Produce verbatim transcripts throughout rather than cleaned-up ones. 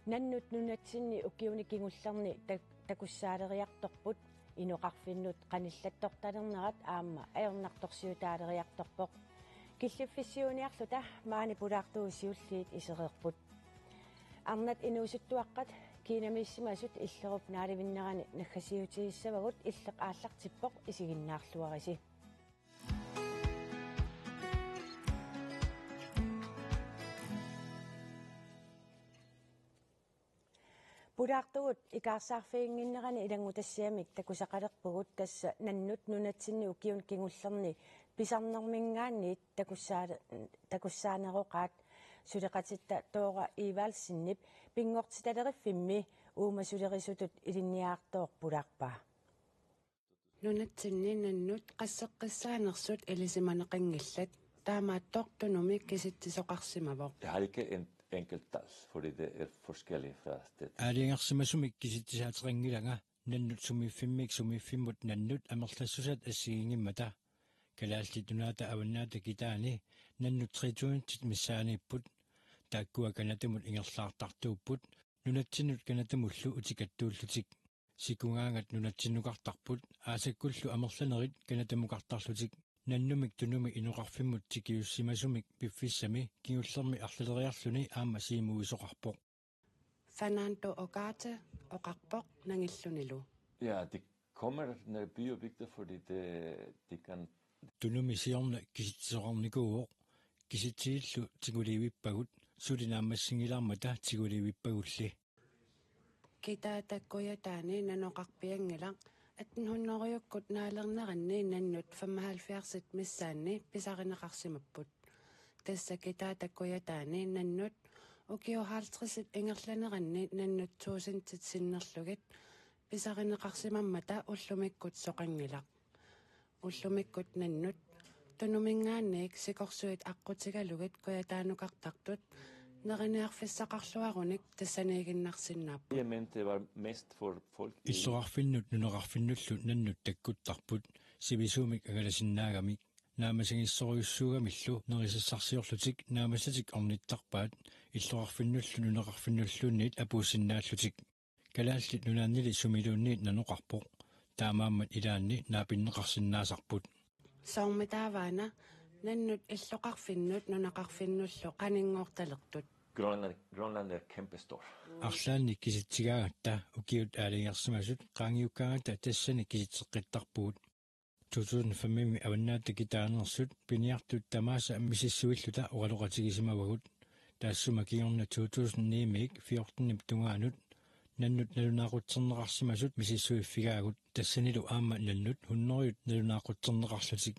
Nannut nunatsinni ukiuni kingullerni tak-, takussaaleriartorput, inoqarfinnut qanillattortalernerat aamma ajornartorsiutaaleriartorpoq. Killiffissiuuniarluta maani pulaartugut siulliit isereerput. Arnat inuusuttuaqqat kiinamiissimasut Illerup naalivinnerani naggasiutigissavagut, Illeq aallartippoq, isiginnaarluarisi. Pulaartugut ikaarsaarfiginnginnerani ilanngutassiamik takusaqalerpugut, tassa nannut nunatsinni ukiuni kingullerni pisarnerminngaanniit takussaa-, takussaaneroqaat. Suleqatitta Tora Evaldsenip Pinngortitaleriffimmi uumasulerisutut ilinniartooq pulaarpaa. Nunatsinni nannut qasseqqissaanersut ilisimaneqanngillat, taamaattoq Tunumi kisitsisoqarsimavoq. Jeg har ikke en enkelt tal, fordi det er forskelligt fra sted til sted. Aalajangersimasumik kisitsisaateqanngilanga, nannut sumiiffimmik sumiiffimmut nannut amerlassusaat assigiinngimmata. Kalaallit Nunaata Avannaata Kitaani nannut tre tusindit missaaniipput. Taakkua Canadamut ingerlaartartuupput, nunatsinnut Canadamullu utikattuullutik. Sikugaangat nunatsinnukartarput, aasakkullu amerlanerit Canadamukartarlutik. Nannumik Tunumi inoqarfimmut tikiussimasumik piffissami kingullermi arlaleriarluni aamma siumuisoqarpoq. Fernando Ogata oqarpoq nangillunilu: Ja, det kommer, når det bliver vigtigt, fordi det, det kan... Tunumi siorna kisitsisoqarnikuuvoq, kisitsillu tiguliivippagut, suli naammassinngilaarmata tiguliivippagulli. Kitaata Kujataani nanoqarpianngilaq, atten hundredekkut naalerneranni nannut femoghalvfjerdsit missaanni pisarineqarsimapput. Tassa Kitaata Kujataani nannut ukiut halvtredsit ingerlaneranni nannut tusindit sinnerlugit pisarineqarsimammata ullumikkut soqanngilaq. Ullumikkut nannut Tunuminngaanniit sikorsuit aqqutigalugit Kujataanukartartut neriniarfissaqarluarunik tassaniiginnarsinnaapput. Jeg mente, det var mest for folk i... Illoqarfinnut nunaqarfinnullu nannut takkuttarput, sivisuumik angalasinnaagamik. Naammassinissorujussuugamillu nerisassarsiorlutik naammassatik ornittarpaat, illoqarfinnullu nunaqarfinnulluunniit apuussinnaallutik. Kalaallit Nunaannili sumiluunniit nanoqarpoq. Taamaammat ilaanni naapinneqarsinnaasarput. Soormitaavaana nannut illoqarfinnut nunaqarfinnullu qaninngortalertut? Grønland, Grønland er kæmpestor. Arlaannik kisitsigaangatta ukiut aalajangersimasut qaangiukkaangata tassani kisitseqqittarpugut. To tusind femimi Avannaata Kitaaneersut piniartut tamaasa misissuilluta oqaloqatigisimavagut. Taassuma kingorna to tusind nimiit fjortenip tungaanut nannut nalunaaqutserneqarsimasut misissuiffigaagut, tassanilu aamma nannut hundredet nalunaaqutserneqarlutik.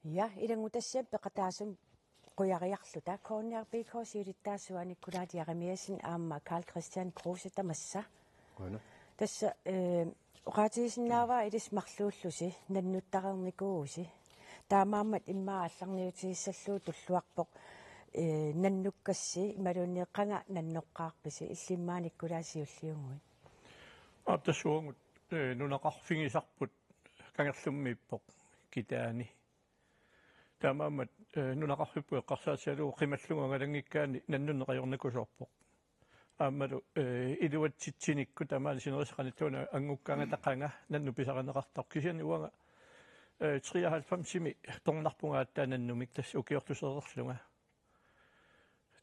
Ja, ilanngutassiamik peqataasumik qujariarluta K N R B K siulittaasuat Nikolaj Jeremiassen aamma Karl Christian Kruse, tamassa. Qujanaq. Tassa, eh, oqaatigisinnaavara ilissi marluullusi nannuttareernikuuvusi. Taamaammat immaqa aallarniutigissallugu tulluarpoq, eh, nannukkassi imaluunniit qanga nannoqqaarpisi, illimmi Nikolaj siulliuguit. Aap, tassa uagut, eh, nunaqarfigisarput kangerlummiippoq Kitaani. Taamaammat, eh, nunaqarfipput eqqarsaatigalugu qimallugu angalanngikkaanni nannunneq ajornakusoorpoq. Aammalu, eh, iluatsitsinikkut tamaani sinerissap qanittuani anngukkaangata qanga nannut pisarineqartarpoq. Kisianni uanga, eh, treoghalvfemsimi tornarpunga aatsaat nannumik, tassa ukiortuseereerlunga.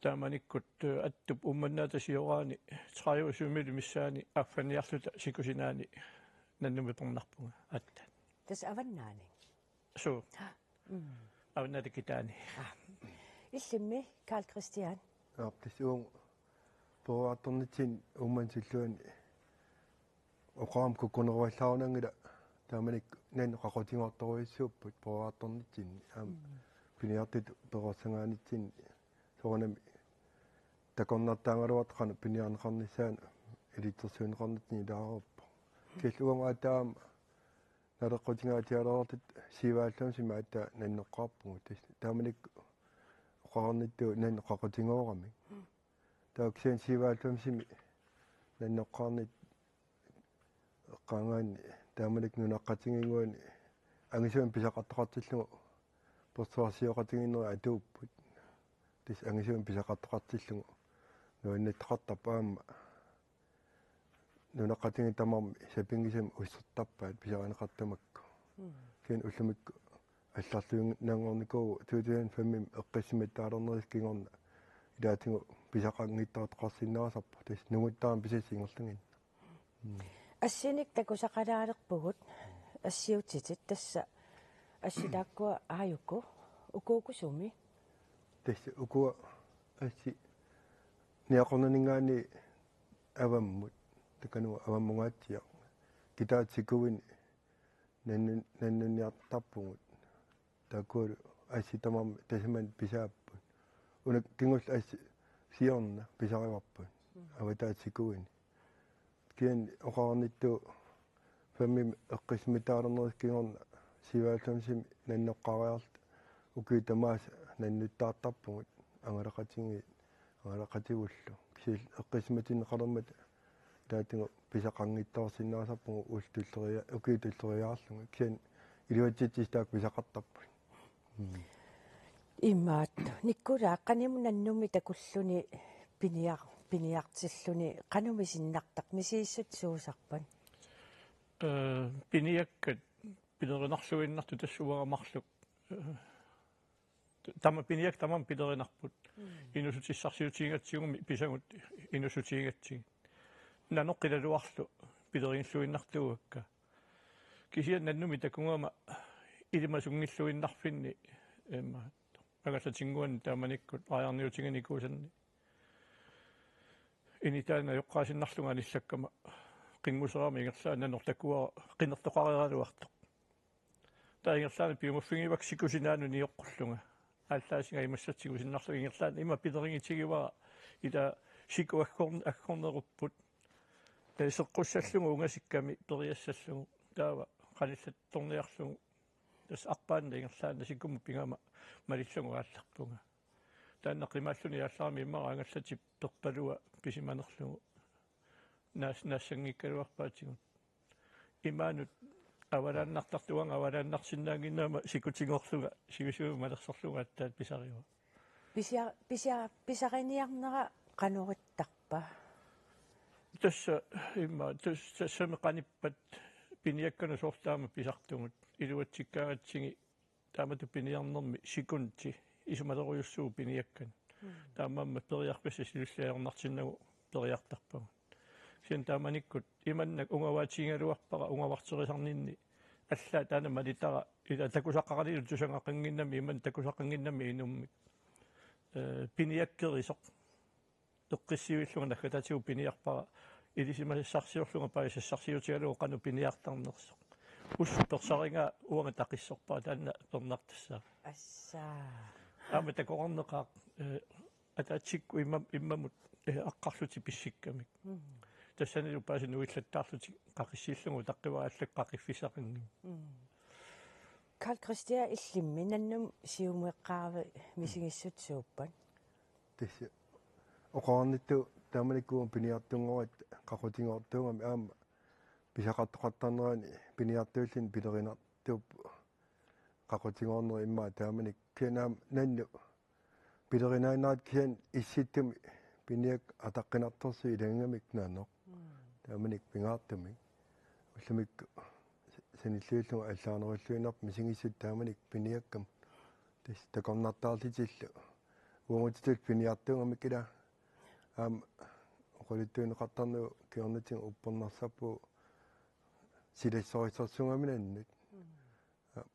Taamanikkut, eh, Attup Uummannaatta sioraani tredive syvimilu missaani affanniarluta sikusinaani nannumik tornarpunga aatsaat. Tassa Avannaani? Suu. Mm. Avannaata Kitaani. Ah. Illimmi Karl Christian? Aap, tassa uagut peroriartornitsinni Uummannap silluani oqarama kukkuneruallaarunanngilaq, taamanikkut nannut qaqutigoortorujussuupput peroriartornitsinni. Aamma, mm, piniartutut perorsagaanitsinni soorunami takornartaagaluartoq qanoq piniarneqarnissaanut ilitsersuunneqarnitsinni ilaareerpoq. Kisianni uagut aatsaat aamma naleqqutingaatigilaartut syvoghalvfemsimi aatsaat nannoqqaarpugut. Tassa taamanikkut oqarnittut nannut qaqutigooramik. Taava kisianni syvoghalvfemsimi nannoqqaarnit eqqaagaanni taamanikkut nunaqqatigiinnguani angisuumik pisaqartoqartillugu persuarsioqatigiinnerit atuupput. tassa angisuumik pisaqartoqartillugu nuannaartoqartarpoq aamma nunaqqatigut tamarmik sapinngisamik ussertarpaat pisarineqartamakku. Kisianni ullumikkut allarluinnanngornikuuvoq two thousand five-imi eqqissimittaalernerisa kingorna ilaatigut pisaqanngitsoortoqarsinnaasarpoq tassa nunguttaramik pisassat ingerlaginnaat. Assinik takusaqalaalerpugut assiutitit tassa assit taakkua aajuku ukuuku sumi? Tassa ukua assit niaqornaninngaanniit avammut, takanua avammungaatsiaq. Kitaat sikuini nannun-, nannunniartarpugut. Taakkualu assit tamarmik tasamani pisaapput. Una kingulleq assi siorna pisarivarput. Avataata sikuini. Kisianni oqarnittut fem-imi eqqissimittaalernerisa kingorna syvoghalvfems-imi nannoqqaariarluta ukiut tamaasa nannuttaartarpugut angalaqatigiit angalaqatigullu. Kisianni eqqissimatinneqalermata ilaatigut pisaqanngitsoorsinnaasarpugut ullut tulleria-, ukiut tulleriiaarlugit. Kisianni iluatsitsisut taakku pisaqartarput. Mm. Imaattoq. Nikolai, qanimut nannummi takulluni piniar-, piniartilluni qanoq misinnartarpa, misigissutsit suusarpat? Ee, piniakkat pilerinarluinnartut tassa uanga marluk. Ee, tama-, piniakkat tamarmik pilerinarput. Mm. Inuussutissarsiutigigatsigumi pisagut inuussutigigatsigit. Nanoq qilalugarlu pilerigilluinnartuuakka. Kisianni nannummi takugama ilimasunngilluinnarfinni, imma, angallatinnguanni taamanikkut aajarniutiginikuusanni. Initaanni ajoqqaasinnarlunga anillakkama qinnguserama ingerlaannaq nanoq takuara qinertoqareeraluartoq. Taava ingerlaannaq piumaffigivakka sikusinaanut nioqqullunga. Aallaasinga imassat sikusinnarlunga ingerlaannaq ima pilerigitigivara ila siku aggorn-, aggornerupput. Ee, seqqussallugu ungasikkami periassallugu. Taava qanillattorniarlugu. Tassa arpaannaq ingerlaannaq sikumut pigama malillugu aallarpunga. Taanna qimaalluni aallarami immaqa angallatip perpalua pisimanerlugu. Naas-, naassanngikkaluarpaatigut. Imaanut avalaannartartuanga avalaannarsinnaannginnama sikutigoorlunga sivisuumik malersorlunga aatsaat pisariva. Pisia-, pisia-, pisariniarnera qanoq ittarpa? Tassa imma, tas-, tassami qanippat piniakkanut soorlu taama pisartugut. Iluatsikkaangatsigit taamatut piniarnermi sekundi isumalerujussuuvoq piniakkat. Mm. Taamaammat periarfissat siulliit ajornartinnagu periartarpagut. Kisianni taamanikkut imannak ungavaatigigaluarpara ungavarterisarninni allaat taanna malitara ila takusaqaranilu tusagaqannginnami imannak takusaqannginnami inummik. Ee, piniakkerisoq. Eqqissivillunga naggataatigut piniarpara ilisimasassarsiorlunga paasisassarsiutigalugu qanoq piniartarnersoq. Ussut persarigaa uanga taqissorpara taanna pernartassaaq. Assaa. Aamma takoreerneqaaq, ee, ataatsikkut imma-, immamut, ee, aqqarlutik pissikkamik. Mm. Tassanilu paasinuillattaarlutik qaqissiillugu utaqqivara allakkut qaqiffissaqanngimmat. Mm. Karl Kristian, illimmi nannummi siumueqqaavi misigissutsit suuppat? Tassa oqarnittut taamanikkut piniartunngoratta qaqutigoortuugami aamma pisaqartoqartarnerani piniartuulluni pilerinartuupput qaqutigoorneq immaqa taamanikkut kisianni aamma nannut pilerinaannerat kisianni issittumi piniakkat ataqqinartorsuit ilagigamikku nanoq. Mm. Taamanikkut pingaartumik. Ullumikkut sanilliullugu allaanerulluinnarput misigissutsit taamanikkut piniakkamut. Tassa takornartaarlutillu. Uagutitut piniartuugamikkit ila. Aamma oqaluttuunneqartarnagu kingornatigut uppernarsarpugut silassorissorsuugami nannut. Mm.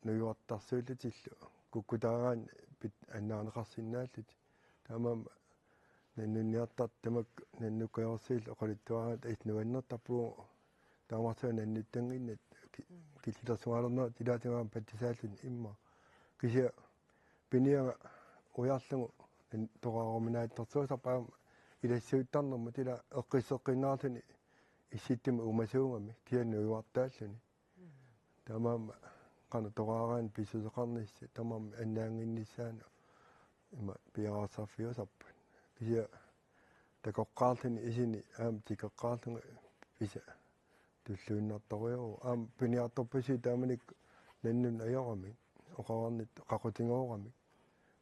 Nujuartarsuullutillu. Kukkutaaraanni pit-, annaarneqarsinnaallutik. Taamaammat nannunniartartut tamakku nannukkajorsaallu oqaluttuaraanni is nuannertarpugut. Taamarsuaq nannuttannginnatut ki-, killilersugaalernerat ilaatigut aamma patsisaalluni immaqa. Kisianni piniagaq ujarlugu nan-, toqaaruminaatsorsuusarpoq aamma ilassuuttarnermut ila eqqisseqqinnaarluni issittumi uumasuugami kisianni nujuartaalluni. Taamaammat qanoq toqaaraanni pissuseqarnissaq tamarmik annaannginnissaannut ima piareersarfiusarput. Kisianni takoqqaarluni isini aamma tikeqqaarlunga pisa tulluinnartorujuuvoq. Aamma piniartorpassuit taamanikkut nannunneq ajoramik, oqarnittut qaqutigooramik.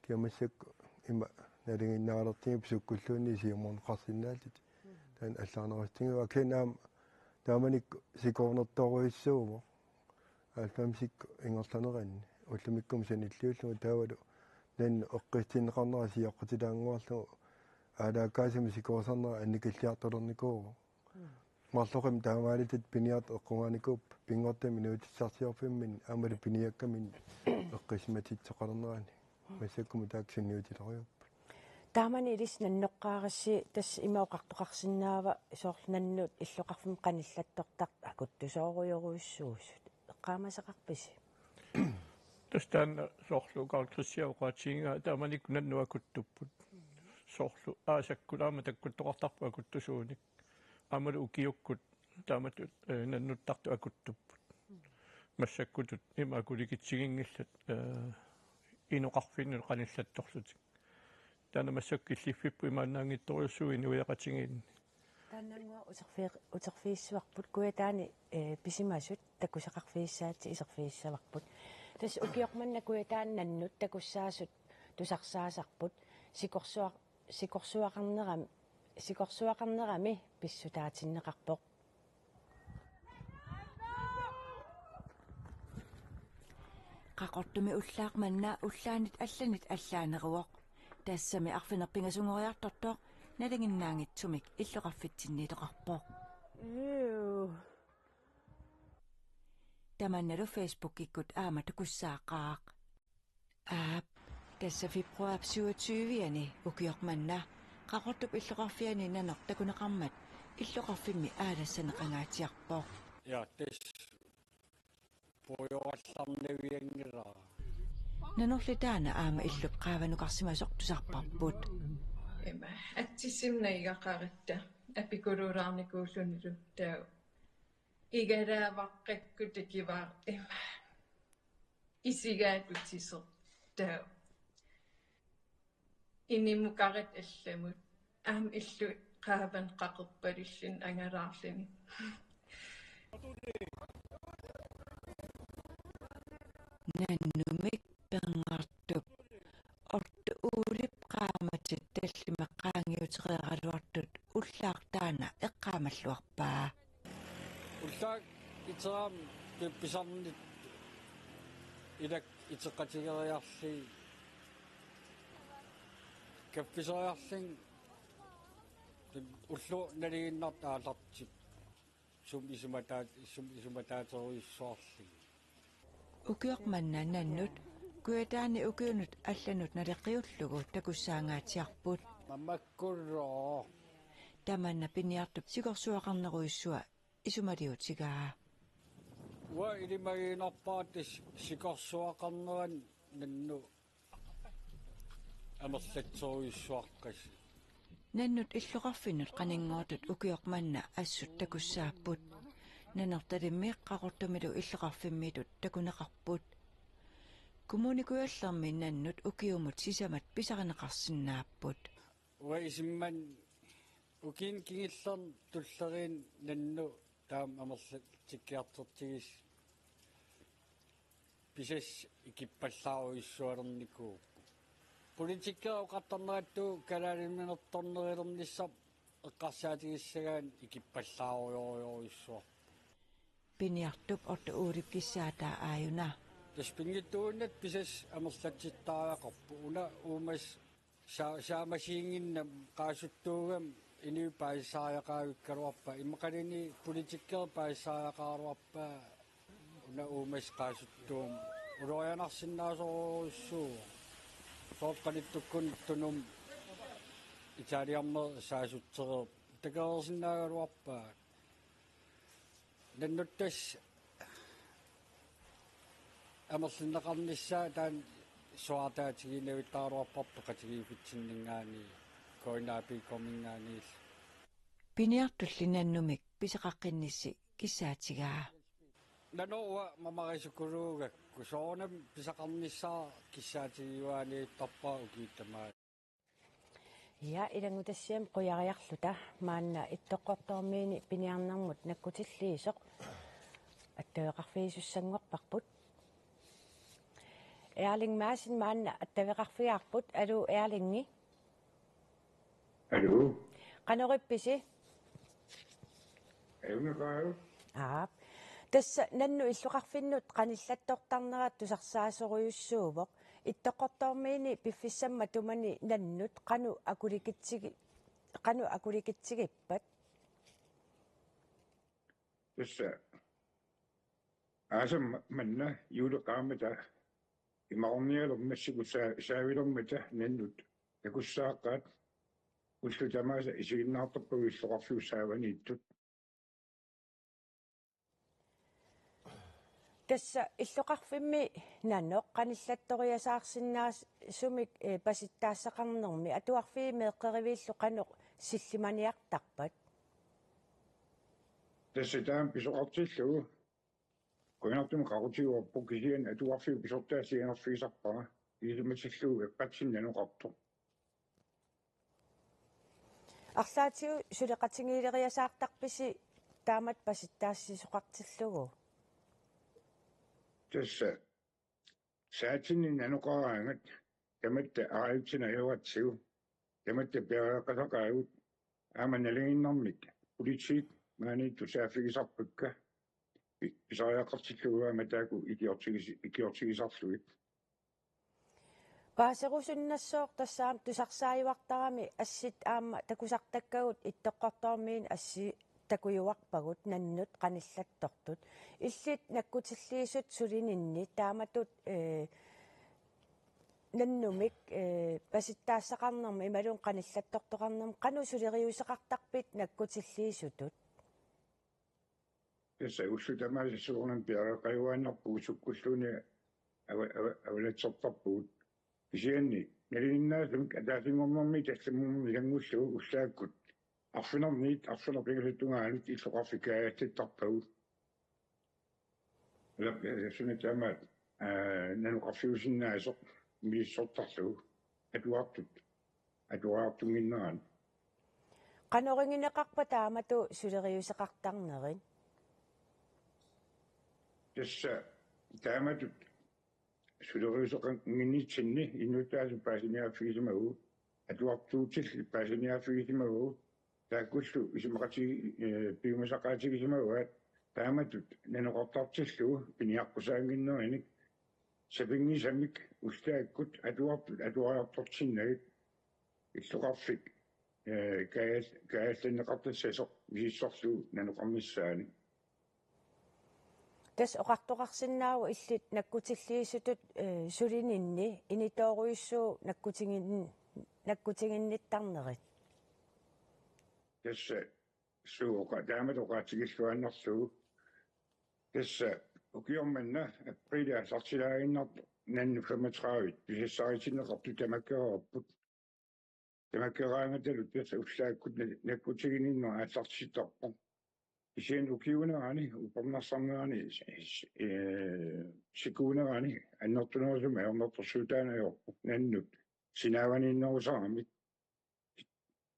Kisianni massakkut ima Nalinginnaalertigu sukkulluunniit siumorneqarsinnaallutik. Taanna allaanerussutigivara, kinaam taamanikkut sikuunertorujussuuvoq. Halvfemsit ingerlaneranni ullumikkut sanilliullugu taavalu nannut eqqissinneqarnera sioqqutilaannguarlugu aalaakkaasumik sikuusarnera annikilliartulernikuuvoq. Marloqimmik taamaalillutik piniartut eqqugaanikuupput pinngortitami inuutissarsiorfimminni aammalu piniakkaminni eqqissimatitseqalernerani. Massakkumut taakku sunniutilerujuupput. Taamani ilissi nannoqqaarissi, tassa ima oqartoqarsinnaava soorlu nannut illoqarfimmi qanillattortartut akuttusoorujorujussuusut. Eqqaamasaqarpisi? Tassa taanna soorlu Karl Kristian oqaatigigaa taamanikkut nannut akuttupput. Soorlu aasakkut aamma takkuttoqartarput akuttusuunik. Aammalu ukiukkut taamatut, eh, nannuttartut akuttupput. Massakkutut ima akulikitsiginngillat, eh, inoqarfinnut qanillattorlutik. Taanna massakkut killiffipput imaannaanngitsorujussuuvoq inuiaqatigiinni. Taannannguaq uterfi-, uterfigissavarput Kujataani, eh, pisimasut takusaqarfigissaatsit iserfigissavarput. Tassa ukioq manna Kujataani nannut takussaasut tusarsaasarput. Sikorsuaq-, sikorsuaqarnerami, sikorsuaqarnerami pissutaatinneqarpoq. Qaqortumi ullaaq manna ullaanit allanit allaaneruvoq. Tassami arfineq-pingasungoriartortoq nalinginnaanngitsumik illoqarfitsinniittoqarpoq. Ew. Tamannalu Facebookikkut aamma takussaaqaaq. Aap, tassa februar syvogtyve-ani ukioq manna Qaqortup illoqarfiani nanoq takuneqarmat illoqarfimmi aalassaneqangaatsiarpoq. Ja, tassa puigorallarnavianngilara. Nanorli taanna aamma illup qaavanukarsimasoq tusarparput. Ima, atsissimnaigaqaratta apikuluulaarnikuullunilu taava. Igalaavaqqakkut takivaartima. Isigaatutisoq taava. Inimukarit allamut. Aamma illu qaavanut qaqorpalilluni angalaarluni. Nannumik Pingaartup Otto Olip qaammatit tallimat qaangiutereeraluartut ullaaq taanna eqqaamalluarpaa. Ullaaq iteraami pi-, pisarnit ilakka iteqatigeriarlugit kaffiseriarlugit ulloq nalinginnartoq aallartippoq. Sumi isumataat-, sumi isumataaterujussuarlugit. Ukioq manna nannut Kujataani ukiunut allanut naleqqiullugu takussaangaatsiarput. Mamakkullu. Tamanna Piniartup sikorsuaqarnerujussua isumaliutigaa. Uanga ilimagiinnarpara tassa sikorsuaqarnerani nannut amerlatserujussuaqqassi. Nannut illoqarfinnut qaningortut ukioq manna assut takussaapput. Nanortalimmi Qaqortumilu illoqarfimmiittut takuneqarput. Kommune Kujallermi nannut ukiumut sisamat pisarineqarsinnaapput. Uanga isumanni ukiuni kingullerni tulleriini nannut taama amerlatsikkiartortigisoq pisassaq ikippallaarujussualernikuuvoq. Politikerit oqartarneratut kalaaliminertornerulernissaq eqqarsaatigissagaanni ikippallaarujoorujussuarpoq. Piniartup Otto Olip kissaataa aajuna. Tassa pinngitsuugunarpoq pisassaq amerlatsittariaqarpoq. Una uumasut sa-, saamasiinnginnami qaasuttuugami inuit paasisariaqaraluarpaa, immaqaluunniit politikerit paasisariaqaraluarpaa, una uumasut qaasuttuummat ulorianarsinnaasorujussuuvoq. Soorlu qanittukkut Tunumi Italiameeq saassutereerpoq. Takoreersinnaagaluarpaa. Nannut tassa amerlineqarnissaa taanna suaartaatigiinnavittaraluarparput peqatigiiffitsinninngaanniit, K N A P K-minngaanniillu. Piniartulli nannumik pisaqaqqinnissi kissaatigaa. Nanoq uanga mamarisukuluugakku soorunami pisaqarnissaa kissaatigiuaaniittarpara ukiut tamaat. Ja, ilanngutassiami qujariarluta maanna Ittoqqortoormiini piniarnermut nakkutilliisoq attaveqarfigisussanngorparput. Erling Madsen maanna attaveqarfigaarput. Aluu Erlingi. Aluu. Qanorippisi? Ajunngilaq. Aap. Tassa nannut illoqarfinnut qanillattortarnerat tusarsaasorujussuuvoq. Ittoqqortoormiini piffissami matumani nannut qanoq akulikitsigi-, qanoq akulikitsigippat? Tassa aasaq ma-, manna juulip qaammata imaarnialermat sikussaa-, saavilermata nannut takussaaqqaat ullut tamaasa isiginnaartarpagut illoqarfiup saavaniittut. Tassa illoqarfimmi nanoq qanillattoriasaarsinnaasumik, eh, pasitsaassaqarnermi atuarfiit meeqqeriviillu qanoq sillimaniartarpat? Tassa taama pisoqartillugu. Qujanartumik qaqutigoorpoq, kisianni atuarfiup pisortaa sianerfigisarpara. Ilisimatillugu eqqatsinneq nanoqartoq. Arlaatigut suleqatigiileriasaartarpisi taamatut pasitsaassisoqartillugu? Tassa saatsinni nanoqaraangat tamatta aajutsinajooratsigu, tamatta piareeqqasaqaagut, aamma nalinginnaasumik politiit maaniittut saaffigisarpakka pi-, pisariaqartillugu aamma taakku ikiortigis-, ikiortigisarlugit. Paaserusunnassooq tassa aamma tusarsaajuartarami assit aamma takusartakkagut Ittoqqortoormiini assit takujuarpagut nannut qanillattortut. Illit nakkutilliisut sulininni taamatut, eh, nannumik, eh, pasitsaassaqarnermi imaluunniit qanillattortoqarnermi qanoq suleriuseqartarpit nakkutilliisutut? Tassa ullut tamaasa soorunami piareeqqajuaannarpugut, sukkulluunniit ava-, ava-, avalitsertarpugut. Kisianni nalinginnaasumik ataasinngornermi tallimanngornermi ilanngullugu ullaakkut arfineq-marlunniit arfineq-pingasut tungaanut illoqarfik kaajallattarpagut. Alap, eh, suna tamaat, eh, nanoqarfiusinnaasoq misissortarlugu atuartut atuariartunnginnerani. Qanorigineqarpa taamatut suleriuseqartarnerit? Tassa taamatut suleriuseqannginnitsinni innuttaasut paasiniaaffigisimaguit, atuartuutillit paasiniaaffigisimaguit, taakkullu isumaqati-, eh, piumasaqaatigisimaguit taamatut nanoqartartillugu piniaqqusaannginnerinik sapinngisamik ullaakkut atuartut atuariartortinnagit illoqarfik, eh, kaajal-, kaajallanneqartassasoq misissorlugu nanoqarnissaani. Tassa oqartoqarsinnaavoq illit nakkutilliisutut, eh, sulininni initoorujussuuvoq nakkutigin-, nakkutiginnittarnerit. Tassa suu oqa-, taamatut oqaatigilluinnarlugu. Tassa ukioq manna apriili aallartilaaginnartoq nannut femogtredive pisassaritinneqartut tamakkereerput. Tamakkeraangatalu tassa ullaakkut na-, nakkutiginninneq aallartittarpoq. Kisianni ukiuunerani, upernarsarnerani, s-, s-, eh, sikuunerani annertunerusumik ajornartorsiutaanngorpoq nannut sinaavaniinnerusaramik.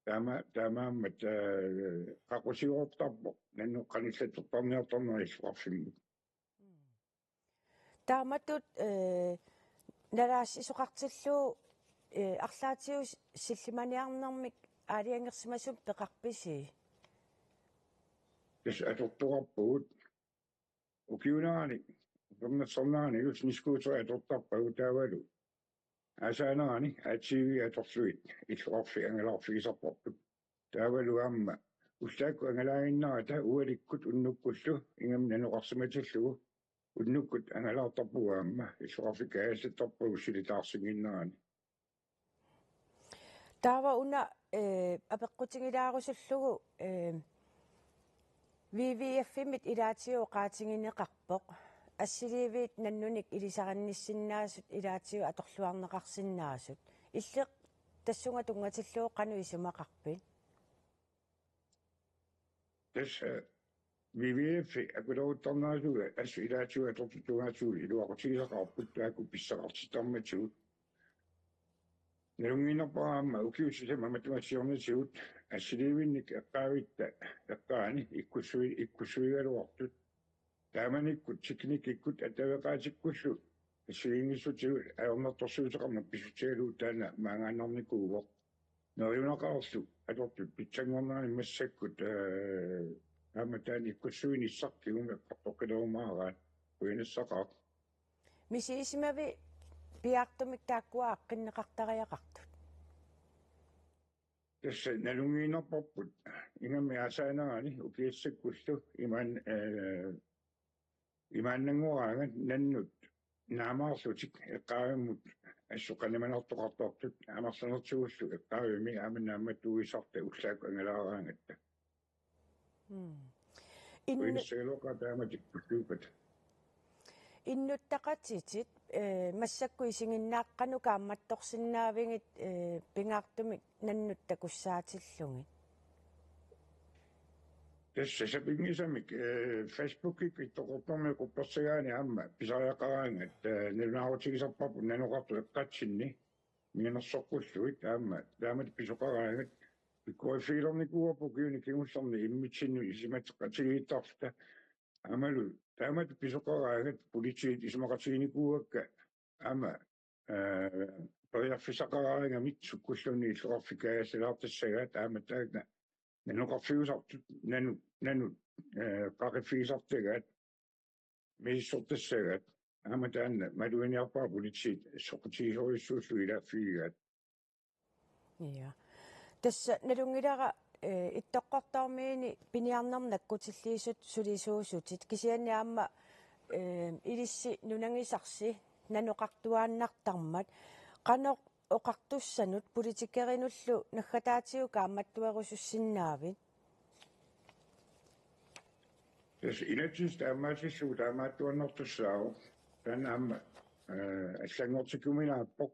Taama-, taamaammat, eh, qaqutigoortarpoq nannut qanillattortarniartarneq illoqarfimmut. Taamatut, eh, nalaassisoqartillugu, eh, arlaatigut sillimaniarnermik aalajangersimasumik peqarpisi? Tassa atortoqarpugut. Ukiuunerani, upernarsarnerani just sniskuuterit atortarpagut taavalu aasaanerani A T V atorlugit illoqarfik angalaarfigisarparput. Taavalu aamma ullaakkut angalaaginnarata ualikkut unnukkullu ingammik nanoqarsimatillugu unnukkut angalaartarpugut aamma illoqarfik kaajallattarpagut silitaarsinnginnerani. Taava una, eh, apeqqutigilaarusullugu, eh, W W F-imit ilaatigut oqaatigineqarpoq. Assiliiviit nannunik ilisarinnissinnaasut ilaatigut atorluarneqarsinnaasut. Illit tassunga tunngatillugu qanoq isumaqarpit? Tassa W W F akuleruttarneratigut assut ilaatigut atortut tungaatigut iluaqutigisaqaarput taakku pissaqartittarmatigut. Nalunngiinnarpara aamma ukiut sisamat matuma siornatigut assiliivinnik eqqaavitta eqqaani ikkussui-, ikkussuigaluartut. Taamanikkut teknikkikkut attaveqaatikkullu assigiinngissutigut ajornartorsiuteqarneq pissutigalugu taanna maangaannarnikuuvoq. Neriunaqaarlu atortut pitsanngornerani massakkut, eh, aamma taanna ikkussuinissaq kingumut eqqartoqqilerumaaraat, qujanarsuaq. Misigisimavit piaartumik taakkua aaqqinneqartariaqartut? Tassa nalunngiinnarparput ingammik aasaanerani ukiassakkullu imaan-, eh, imaannanngoraangat nannut naamaarlutik eqqaavimmut assut qanimanartoqartartut amerlanertigullu eqqaavimmi aamma naammattuuisarta ullaakkut angalaaraangatta. Mm. Innu-, uinissagaluaqaat taama tikkulluuppata. Innuttaqatitit, eh, massakkut isiginnaarnut kaammattorsinnaavigit, eh, pingaartumik nannut takussaatillugit? Tassa sapinngisamik, eh, Facebookikkut Ittoqqortoormiut quppersagaanni aamma pisariaqaraangat, eh, nalunaarutigisarparput nanoqartut eqqatsinni mianersoqqullugit aamma taamatut pisoqaraangat pikkoriffigilernikuu ukiuni kingullerni immitsinnut isumateqatigiittarluta aammalu taamatut pisoqaraangat politiit isumaqatiginikuuakka aamma, eh, periarfissaqaraangamik sukkulluunniit illoqarfik kaajassalaartassagaat aamma taanna nanoqarfiusartut nanu-, nanut, eh, qaqiffigisartagaat misissortassagaat aamma taanna maluginiarpara politiit soqutigisorujussuullugu ilaaffigigaat. Ja. Tassa nalunngilara, eh, Ittoqqortoormiini piniarnermut nakkutilliisut sulisuusutit kisianni aamma, eh, ilissi nunagisarsi nanoqartuaannartarmat qanoq oqartussanut politikerinullu naggataatigut kaammattuerusussinnaavit? Tassa inatsisit taamaasillugu taamaattuaannartussaavoq. Taanna aamma, eh, allanngortikkuminaappoq.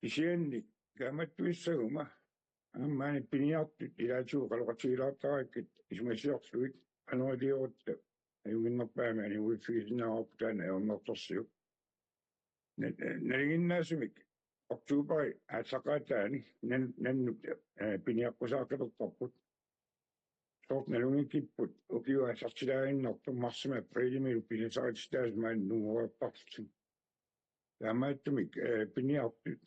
Kisianni kaammattuissaguma aamma maani piniartut ilaatigut oqaloqatigilaartarakkit isumasiorlugit qanoq iliorutta ajunnginnerpaamik aniguiffigisinnaavarput taanna ajornartorsiut. Na-, nalinginnaasumik oktoberip aallaqqaataani nan-, nannut, eh, piniaqqusaaqqilertarput. Soorlu nalunngikkippat ukiup aallartilaaginnartoq marsimi apriilimilu pisarititaasut maani nungoreertarlutik. Taamaattumik, eh, piniartut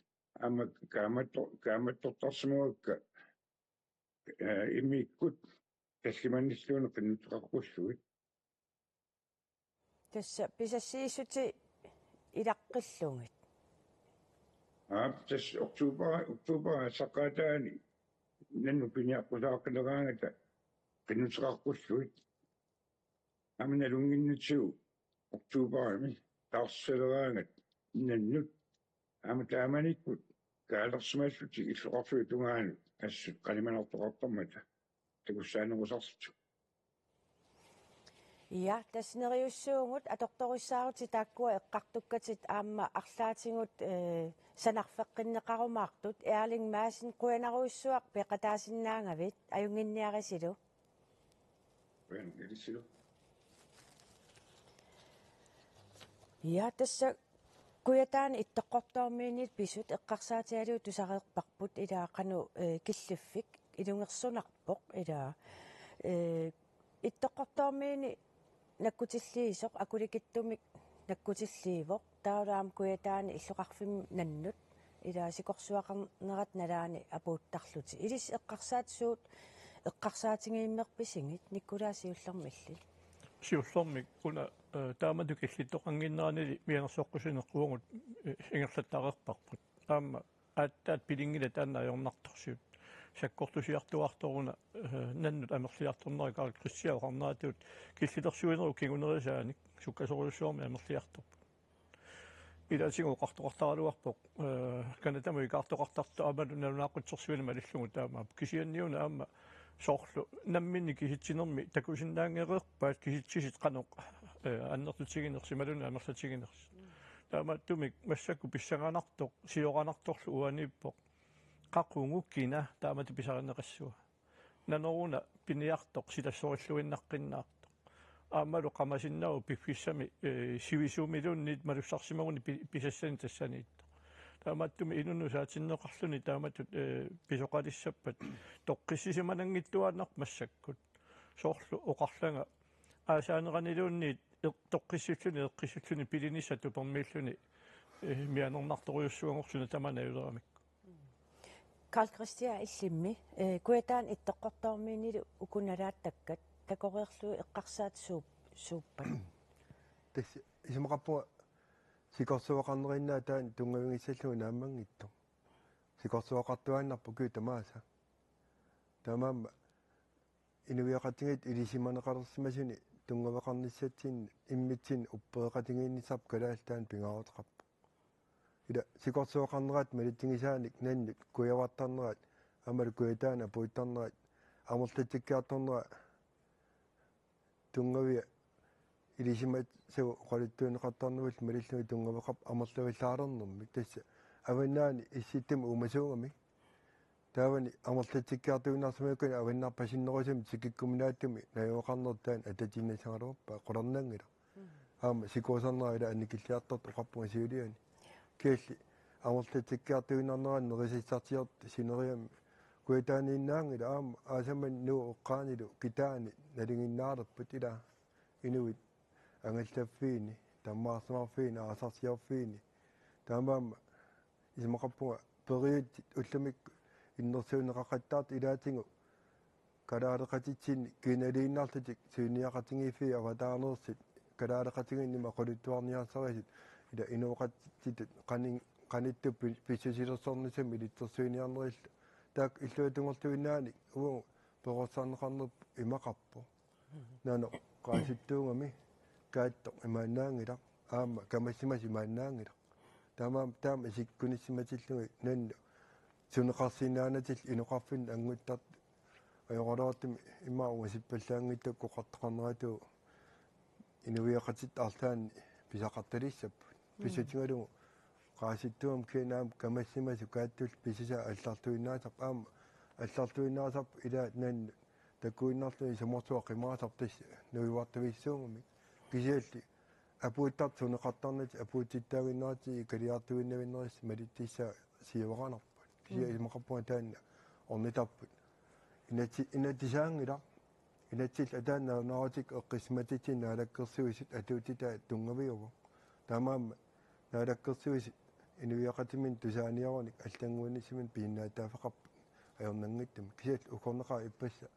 aamma kaammatto-, kaammattortarsimagakka, eh, immikkut tallimannilluunniit qinnuteqaqqullugit. Tassa pisassiissutit ilaqqillugit. Aap, tassa oktober, oktoberip aallaqqaataani nannut piniaqqusaaqqilerpaat qinnuteqaqqullugit. Aamma nalunnginnatsigu oktoberimi taarserleraangat nannut aamma taamanikkut kaalersimallutik illoqarfiup tungaanut assut qanimanartoqartarmata takussaanerusarlutik. Ja, tassa neriussuugut atortorissaarutit taakkua eqqartukkatit aamma arlaatigut, eh, sanarfeqqinneqarumaartut. Erling Madsen, qujanarujussuaq peqataasinnaagavit, ajunnginniarisilu. Qujanarujussuaq. Ja, tassa Kujataani Ittoqqortoormiinit pisut eqqarsaatigalugit tusareerparput ilaa qanoq, eh, killiffik ilungersunarpoq ilaa, eh, Ittoqqortoormiini nakkutilliisoq Akulikitsumik nakkutilliivoq taavalu aamma Kujataani illoqarfimmi nannut ilaa sikorsuaqarnerat nalaani apuuttarlutik. Ilissi eqqarsaat suut eqqarsaatigiimmerpisigit, Nikolaj, siullermik illit? Siullermik una, eh, taamatut killittoqannginneranili mianersoqqusineq uagut, eh, ingerlattareerparput. Aamma aatsaat pilinngilaq taanna ajornartorsiut. Sakkortusiartuaartoruna, eh, nannut amerliartornera Karl Kristian oqarneratut killilersuinerup kingunerisaanik sukkasoorujussuarmik amerliartorput. Ilaatigut oqartoqartaraluarpoq, eh, Canadamut ikaartoqartartoq aammalu nalunaaqutsersuineq malillugu taamaappoq. Kisianniuna aamma soorlu namminneq kisitsinermi takusinnaanngereerpaat kisitsisit qanoq, eh, annertutiginersi imaluunniit amerlatiginersi. Taamaattumik massakkut pissanganartoq, sioranartorlu uaniippoq. Qaqugu kina taamatut pisarineqassava? Nanoruna piniartoq silassorilluinnaqqinnaartoq. Aammalu qamasinnaavoq piffissami, eh, sivisumiluunniit malussarsimaguni pi-, pisassanik tassaniittoq. Taamaattumik inunnut saatinneqarluni taamatut, eh, pisoqalissappat toqqissisimananngittuaannarpoq massakkut. Soorlu oqarlanga aasaaneraniluunniit eq-, toqqissilluni, eqqissilluni pilinissaq tupermiilluni, eh, mianernartorujussuagooq suna tamaat najuleramikku. Karl Kristian, illimmi, eh, Kujataani Ittoqqortoormiinilu uku nalaattakkat takoreerlugit eqqarsaat suup-, suuppat? Tassa isumaqarpunga sikorsuaqarneriinnaat taanna tunngavigissallugu naammanngitsoq. Sikorsuaqartuaannarpoq ukiut tamaasa. Taamaammat inuiaqatigiit ilisimaneqalersimasuni tunngaveqarnissatsinni immitsinnut uppereqatigiinnissarput kalaallit taanna pingaaruteqarpoq. Ila sikorsuaqarneraat malitsigisaanik nannut kujavartarneraat aammalu Kujataani apuuttarneraat amerlatsikkiartornera tunngavia ilisimasagut oqaluttuunneqartarnerulluni malillugit tunngaveqarpoq amerlavallaalernermik, tassa avannaani issittumi uumasuugamik. Taavani amerlatsikkiartuinnarsimagukkuni avannarpasinnerusumik tikikkuminaatsumik najugaqarneq taanna atatinnassagaluarpaa, qularnanngilaq. Mm. Aamma sikuusarnera ila annikilliartortoq oqarpunga siuliani. Kisianni amerlatsikkiartuinnarnerani nerisassarsiortut sineriammi Kujataaniinnaanngilaq, aamma aasamani Nuup eqqaanilu kitaani nalinginnaalerput, ila inuit angallaffiini, tammaarsimaarfiini, aasarsiorfiini. Taamaammat isumaqarpunga periutsit ullumikkut innersuunneqaqattaartut ilaatigut kalaaleqatitsinni kiinaliinnarlutik siunniaqatigiiffiit avataaniittut kalaaleqatigiinni oqaluttuarniarsarisut, ila inooqatigiittut qani-, qanittut pi-, pissusilersornissamik ilitsersuiniarnerillu. Taakku illuatunngorluinnaanik uagut perorsarneqarneq imaqarpoq. Nanoq qaasittuugami, kaattoq imaannaanngilaq, aamma kamassimasut imaannaanngilaq. Taamaammat taama isikkunissimatullugit nannut suneqarsinnaanatillu inoqarfinnut annguttartut ajoraluartumik immaqa ungasippallanngitsukkut oqartoqarneratuut inuiaqatitta arlaanni pisaqartalissapput. Mm. Pissutigalugu qaasittuugami kisianni aamma kamassimasut kaattullu pisusaat allarluinnaasarput, aamma allarluinnaasarput ilaat nannut takuinnarluni sumorsuaq qimaasarput, tassa nuivartavissuugami. Kisianni apuuttartut suneqartarnatik apuutsittaaginnaratik ikaliartuinnavinnerisa malittussaat siuaranarput. Kisianni Mm. isumaqarpunga taanna ornitarput. Inatsi-, inatsisaanngilaq. Inatsillu ataani nalunaarutikka eqqissimatitsinni naalakkersuisut atuutitaat tunngaviuvoq. Taamaammat naalakkersuisut inuiaqatiminnut tusaaniarunik allannguinissaminnut pisinnaatitaaffeqarput ajornanngitsumik. Kisianni uggornaqaaq ippassaq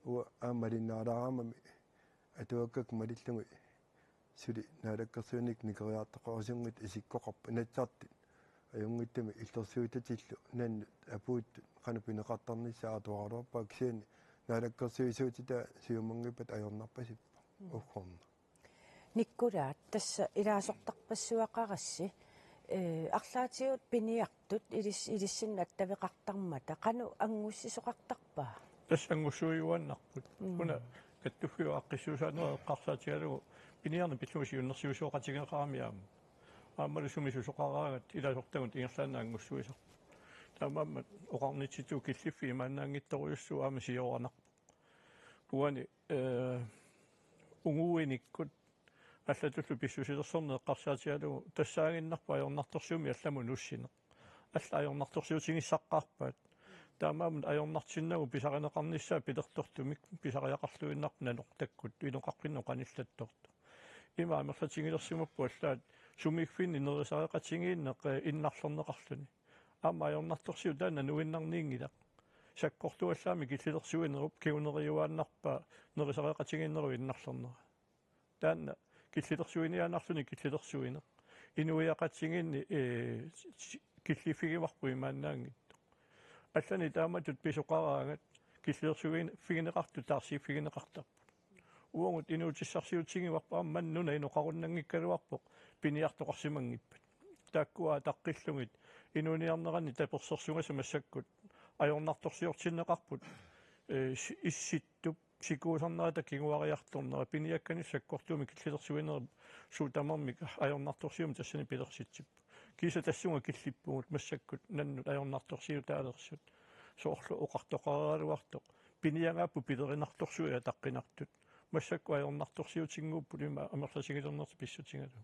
uanga aamma malinnaalaaramami atuakkakka malillugit suli naalakkersuinikkut nikeriartoqarusunngitsut isikkoqarput, inatsisartut ajunngitsumik illersuutatillu nannut apuuttut qanoq pineqartarnissaat atoraluarpaa, kisianni naalakkersuisuutitaa siumanngippata ajornarpasippoq. Mm. Uggornaq. Nikkulaat, tassa ilaasortarpassuaqarassi, eh, arlaatigut piniartut ilis-, ilissinnut attaveqartarmata qanoq angussisoqartarpa? Tassa anngussuiuaannarput. Mm. Una kattuffiup aaqqissuussaaneq eqqarsaatigalugu piniarneq pillugu siunnersuisoqatigeqarami aamma. Aammalu sumi susoqaraangat ilaasortagut ingerlaannaq anngussuisarput. Taamaammat oqarnitsitut killiffik imaannaanngitsorujussuuvoq aamma sioranarpoq. Uani, eh, unguinikkut allatullu pissusilersorneq eqqarsaatigalugu tassaaginnarpoq ajornartorsiummik allamut nuussineq. Allat ajornartorsiutigissaqqaarpaat. Taamaammat ajornartinnagu pisarineqarnissaa pilertortumik pisariaqarluinnarpoq nanoq takkuttoq inoqaqqinnut qanillattortoq. Ima amerlatigilersimapput allaat sumiiffinni nerisareqatigiinneq, eh, innarlerneqarluni. Aamma ajornartorsiut taanna nuinnarniinngilaq. Sakkortuallaamik killilersuinerup kinguneriuaannarpaa nerisareqatigiinnerup innarlernera. Taanna killilersuiniaannarluni killilersuineq. Inuiaqatigiinni, eh, s-, s-, killiffigivarput imaannaanngitsoq. Allanik taamatut pisoqaraangat killilersuifigineqartut taarsiiffigineqartarput. Uagut inuutissarsiutigivarput aamma nuna inoqarunnanngikkaluarpoq piniartoqarsimanngippat. Taakkua ataqqillugit inuuniarneranni tapersersugassat massakkut ajornartorsiortinneqarput, eh, si-, issittup sikuusarnerata kinguariartornera piniakkanillu sakkortuumik killilersuinerup suut tamarmik ajornartorsiummik tassani pilersitsippoq. Kiisa tassunga killippugut massakkut nannut ajornartorsiutaalersut. Soorlu oqartoqaraluartoq piniagaapput pilerinartorsuit ataqqinartut. Massakkut ajornartorsiutinnguupput ima amerlatigilernertik pissutigalugu.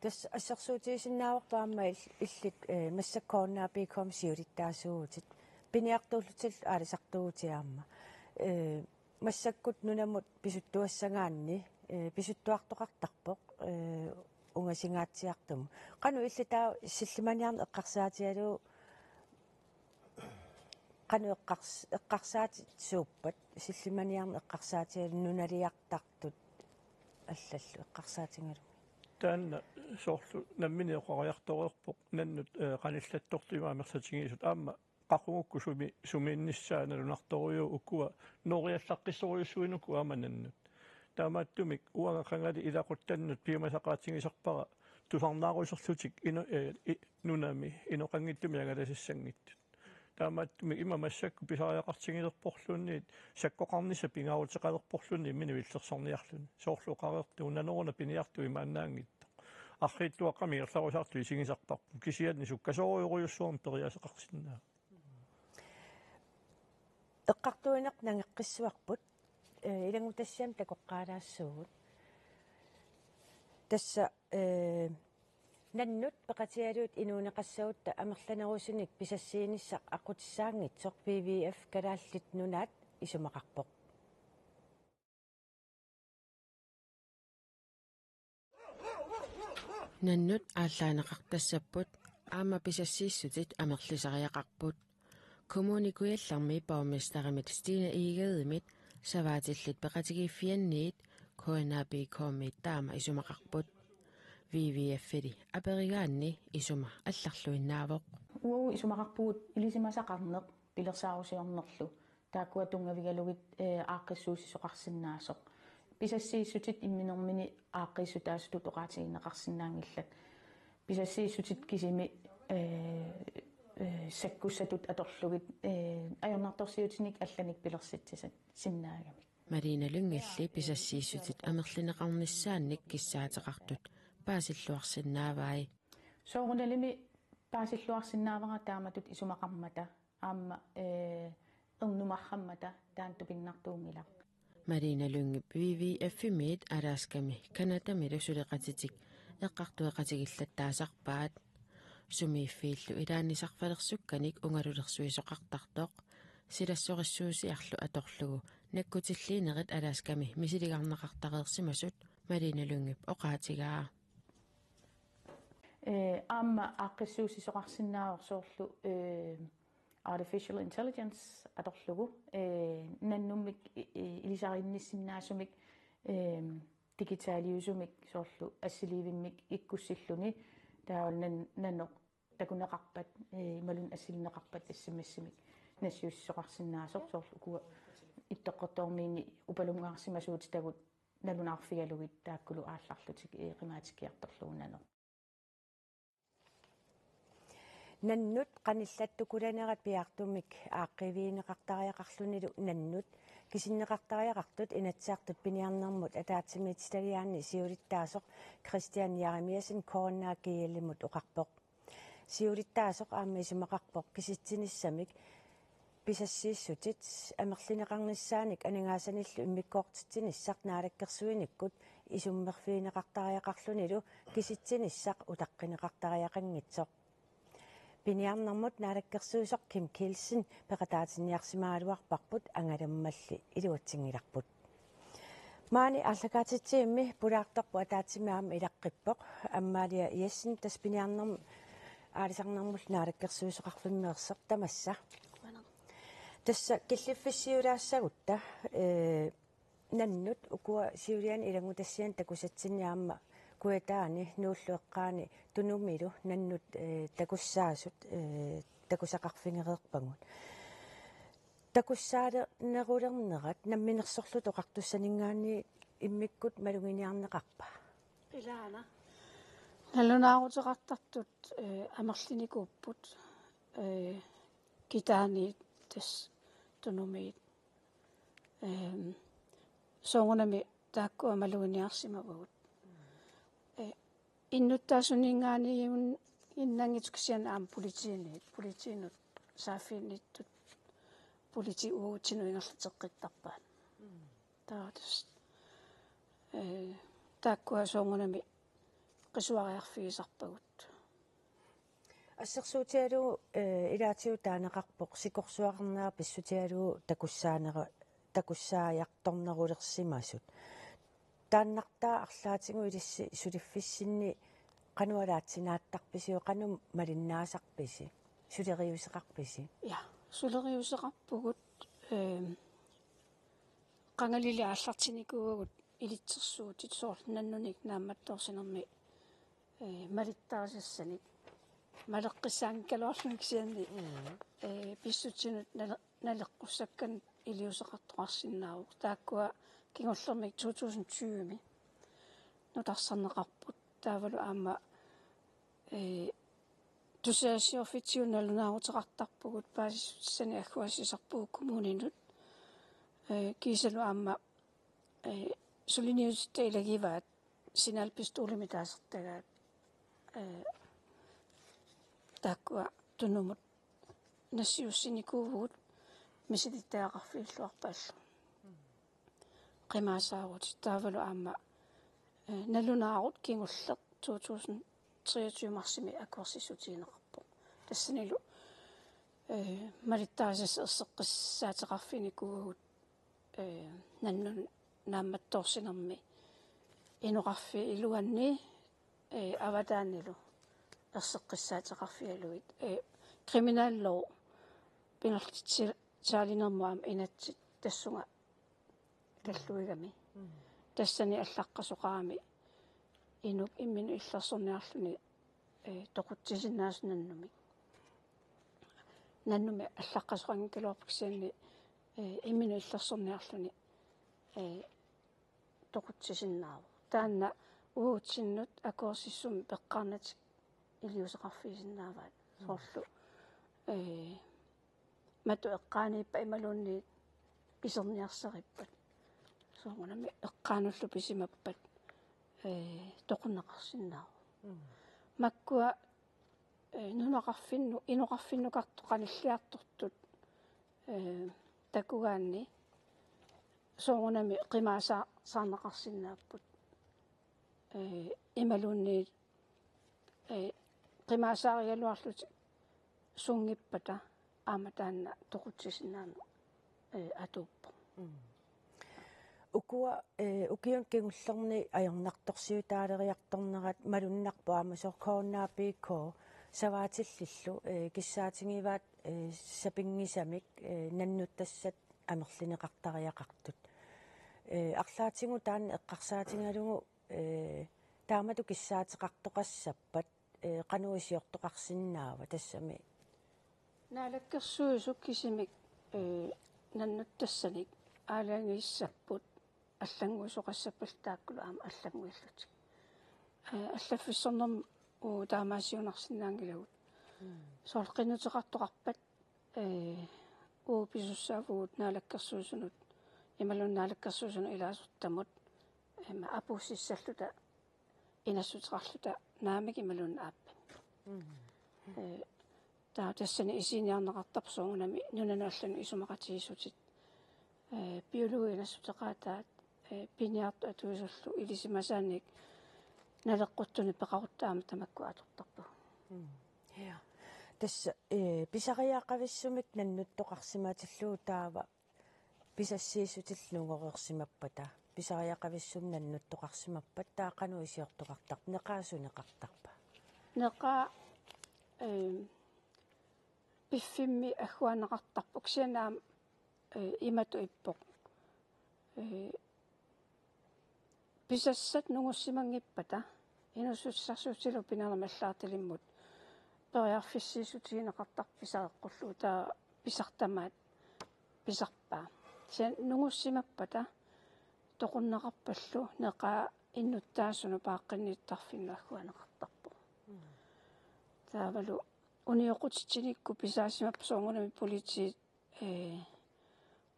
Tassa assersuutigisinnaavarput aamma il-, illit, eh, massakkut H N A B K-mi siulittaasuuvutit. Piniartuullutillu aalisartuuvutit aamma. Eh, massakkut nunamut pisuttuassagaanni, eh, pisuttuartoqartarpoq, eh, ungasinngatsiartumut. Qanoq illit taava sillimaniarneq eqqarsaatigalugu qanoq eqqars-, eqqarsaatissappat, sillimaniarneq eqqarsaatigalugu nunaliartartut allallu eqqarsaatigalugit? Taanna soorlu nammineq oqariartoreerpoq nannut, eh, qanillattortut ima amerlatigisut aamma qaqugukku sumi-, sumiinnissaa nalunartorujuuvoq ukua nooriallaqqissorujussuinuku aamma nannut. Taamaattumik uanga qangali ilaquttannut piumasaqaatigisarpara tusarnaaruserlutik ino-, eh, i-, nunami inoqanngitsumik angalasassanngitsut. Taamaattumik ima massakkut pisariaqartigilerporluunniit sakkoqarnissaq pingaaruteqalerporluunniit imminut illersorniarluni. Soorlu oqareertugut nanoruna piniartup imaannaanngitsoq. Arriitsuaqqamik ingerlarusaartut isigisarparput. Kisianni sukkasoorujorujussuarmik periaaseqarsinnaavoq. Eqqartuineq nangeqqissuarput, eh, ilanngutassiami takoqqaalaassuugut. Tassa, eh, nannut peqatigalugit inuuneqassagutta amerlanerusunik pisassiinissaq aqqutissaanngitsoq W W F Kalaallit Nunaat isumaqarpoq. Nannut aallaaneqartassapput aamma pisassiissutit amerlisariaqarput. Kommune Kujallermi borgmesterimit Stine Egedemit savaatillit peqatigiiffianniit K N A P K-miit taama isumaqarput. W W F-ili aperigaanni isuma allarluinnaavoq. Uagut isumaqarpugut ilisimasaqarneq pilersaarusiornerlu. Taakkua tunngavigalugit, eh, aaqqissuussisoqarsinnaasoq. Pisassiissutit imminermini aaqqiissutaasutut oqaatigineqarsinnaanngillat. Pisassiissutit kisimi, eh, eh, sakkussatut atorlugit, eh, ajornartorsiutinik allanik pilersitsisat sinnaagamik. Malene Lyngilli pisassiissutit amerlineqarnissaannik kissaateqartut paasilluarsinnaavai. Soorunalimi paasilluarsinnaavara taamatut isumaqarmata. Aamma, eh, ernumarrammata taanna tupinnartuunngilaq. Malene Lyngep W W F-imiit Alaskami Canadamilu suleqatitik eqqartueqatigillattaasarpaat. Sumiiffiillu ilaanni sarfalersukkanik ungalulersuisoqartartoq silassorissuusiarlu atorlugu nakkutilliinerit Alaskami misiligarneqartareersimasut Malene Lyngep oqaatigaa. Eh, aamma aaqqissuussisoqarsinnaavoq soorlu, eh, artificial intelligence atorlugu, eh, nannummik i-, i-, ilisariinnissinnaasumik, eh, digitaliusumik soorlu assiliivimmik ikkussilluni taava nan-, nanoq takuneqarpat, eh, imaluunniit assilineqarpat S M S-imik nassiussisoqarsinnaasoq soorlu ukua Ittoqqortoormiini upalunngaarsimasuutitagut nalunaarfigalugit taakkulu aallarlutik, eh, qimaatikkiartorlugu nanoq. Nannut qanillattukulanerat piaartumik aaqqiivigineqartariaqarlunilu nannut kisinneqartariaqartut Inatsisartut piniarnermut ataatsimiititaliaanni siulittaasoq Kristian Jeremiassen K N A G L-imut oqarpoq. Siulittaasoq aamma isumaqarpoq kisitsinissamik pisassiissutit amerlineqarnissaanik aningaasanillu immikkoortitsinissaq naalakkersuinikkut isummerfigineqartariaqarlunilu kisitsinissaq utaqqineqartariaqanngitsoq. Piniarnermut naalakkersuisoq Kim Kielsen peqataatinniarsimagaluarparput angalammalli iluatsinngilarput. Maani aallakaatitsivimmi pulaartorpoq ataatsimik aamma ilaqqippoq. Amalia Jessen tassa piniarnermut aalisarnermullu naalakkersuisoqarfimmeersoq tamassa. Tassa killiffissiulaassagutta, eh, nannut ukua siuliani ilanngutassiani takusatsinni aamma Kujataani Nuullu eqqaani Tunumilu nannut, eh, takussaasut, eh, takusaqarfigereerpagut. Takussaanerulernerat namminersorlutik oqartussaninngaanniit immikkut maluginiarneqarpa? Ilaana. Nalunaaruteqartartut, eh, amerlinikuupput, eh, Kitaaniit tassa Tunumiit. Ehm, soorunami taakkua maluginiarsimavagut. Eh, innuttaasuninngaanniit innanngitsut kisianni aamma politiinit, politiinut saaffiginnittut politiit uatsinnut ingerlateqqittarpaat. Taava tassa, eh, taakkua soorunami qisuariarfigisarpagut. Assersuutigalugu, eh, ilaatigut taaneqarpoq sikorsuaqarnera pissutigalugu takussaanera-, takussaajartornerulersimasut. Taannartaa arlaatigut ilissi suliffissinni qanoq alaatsinaattarpisi, qanoq malinnaasarpisi, suleriuseqarpisi? Ja, Suleriuseqarpugut, eh, qangalili aallartinikuuagut ilitsersuutit soorlu nannunik naammattoorsinermi, eh, malittarisassanik. Maleqqissaanngikkaluarluni kisianni, eh, pissutsinut nale-, naleqqussakkanut iliuuseqartoqarsinnaavoq. Taakkua kingullermik to tusind tyve-mi nutarsarneqarput. Taavalu aamma, eh, tusagassiorfitsigut nalunaaruteqartarpugut, paasissutissanik agguaassisarpugut kommuninut. Eh, kiisalu aamma, eh, suliniutitta ilagivaat signalpistolimik taasartagaat, eh, taakkua tunumut nassiussinikuuvugut misilittagaqarfigilluarpaallu. Qimaasaarutit taavalu aamma, eh, nalunaarut kingulleq to tusind treogtyve marsimi akuersissutigineqarpoq. Tassanilu, eh, malittarisassat erseqqissaateqarfinikuuagut, eh, nannut naammattoorsinermi inoqarfiup iluani, eh, avataanilu erseqqissaateqarfigalugit. Eh, kriminallov pinerlitsi-, taalinermut aamma inatsit tassunga talluigami. Mm. Tassani allaqqasoqarami inuk imminut illersorniarluni, eh, toqutsisinnaasoq nannumik. Nannumik allaqqasoqanngikkaluarpoq kisianni, eh, imminut illersorniarluni, eh, toqutsisinnaavoq. Taanna uatsinnut akuersissummik peqqaarnatik iliuuseqarfigisinnaavaat. Mm. Soorlu, eh, matu eqqaaniippat imaluunniit iserniarsarippat. Soorunami eqqaanullu pisimappat, eh, toqunneqarsinnaavoq. Mm. Makkua, eh, nunaqarfinnu-, inoqarfinnukartut qanilliartortut, eh, takugaanni soorunami qimaasaa-, saarneqarsinnaapput. Eh, imaluunniit, eh, qimaasaarigaluarlutik sunngippata aamma taanna toqutsisinnaanera, eh, atuuppoq. Mm. Ukua, eh, ukiuni kingullerni ajornartorsiutaaleriartornerat malunnarpoq aamma soorlu K N A P K savaatillillu, eh, kissaatigivaat, eh, sapinngisamik, eh, nannuttassat amerlineqartariaqartut. Eh, arlaatigut taanna eqqarsaatigalugu, eh, taamatut kissaateqartoqassappat, eh, qanoq iliortoqarsinnaava tassami? Naalakkersuisut kisimik, eh, nannuttassanik aalajangiissapput allannguisoqassappallu taakkulu aamma allannguillutik. Eh, allaffissornermut taamaasiunnarsinnaanngilagut. Mm. Soorlu qinnuteqartoqarpat, eh, uagut pisussaavugut Naalakkersuisunut, imaluunniit Naalakkersuisunut ilaasortamut, eh, apuussissalluta, inassuteqarluta naamik imaluunniit aappamik. Mm. Eh, taava tassani isiiniarneqartarpoq soorunami nunanut allanut isumaqatigiissutit, eh, biologit inassuteqaataat, eh, piniartut atuisullu ilisimasaanik naleqquttunik peqarutta aamma tamakku atortarpagut. Mm. Ja. Tassa, eh, pisariaqavissumik nannuttoqarsimatillugu taava pisassiissutillu nungoreersimappata. Pisariaqavissumik nannuttoqarsimappat taava qanoq iliortoqartarpa, neqaaq suneqartarpa? Neqaaq, eh, piffimmi agguaanneqartarpoq kisianni aamma, eh, imatut ippoq. Eh, pisassat nungussimanngippata inuussutissarsiutitigut pinermik allaartalimmut periarfissiissutigineqartarpoq pisareqqullugu taava pisartamaat pisarpaa. Kisianni nungussimappata toqunneqarpallu neqaaq innuttaasunut paaqqinnittarfinnut agguaanneqartarpoq. Mm. Taavalu unioqqutitsinikkut pisaasimappata soorunami politiit, eh,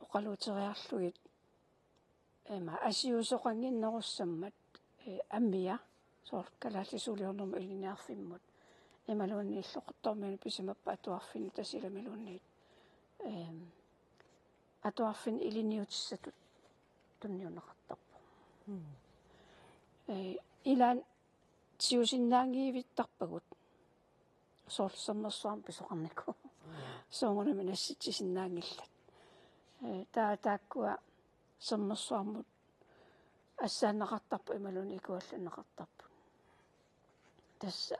oqaluuteriarlugit, ima, asiusoqannginnerussammat, eh, amia, soorlu kalaallisuuliornermut ilinniarfimmut, imaluunniit illoqartoormiunut pisimappat atuarfinnut Tasiilamiluunniit, eh, atuarfinni ilinniutissatut tunniunneqartarpoq. Mm. Eh, ilaanni siusinnaanngivittarpagut. Soorlu sermersuarmut pisoqarnikoq. Mm. Soorunami nassitsisinnaanngillat. Eh, taava taakkua sermersuarmut assaanneqartarput imaluunniit ikuallanneqartarput. Tassa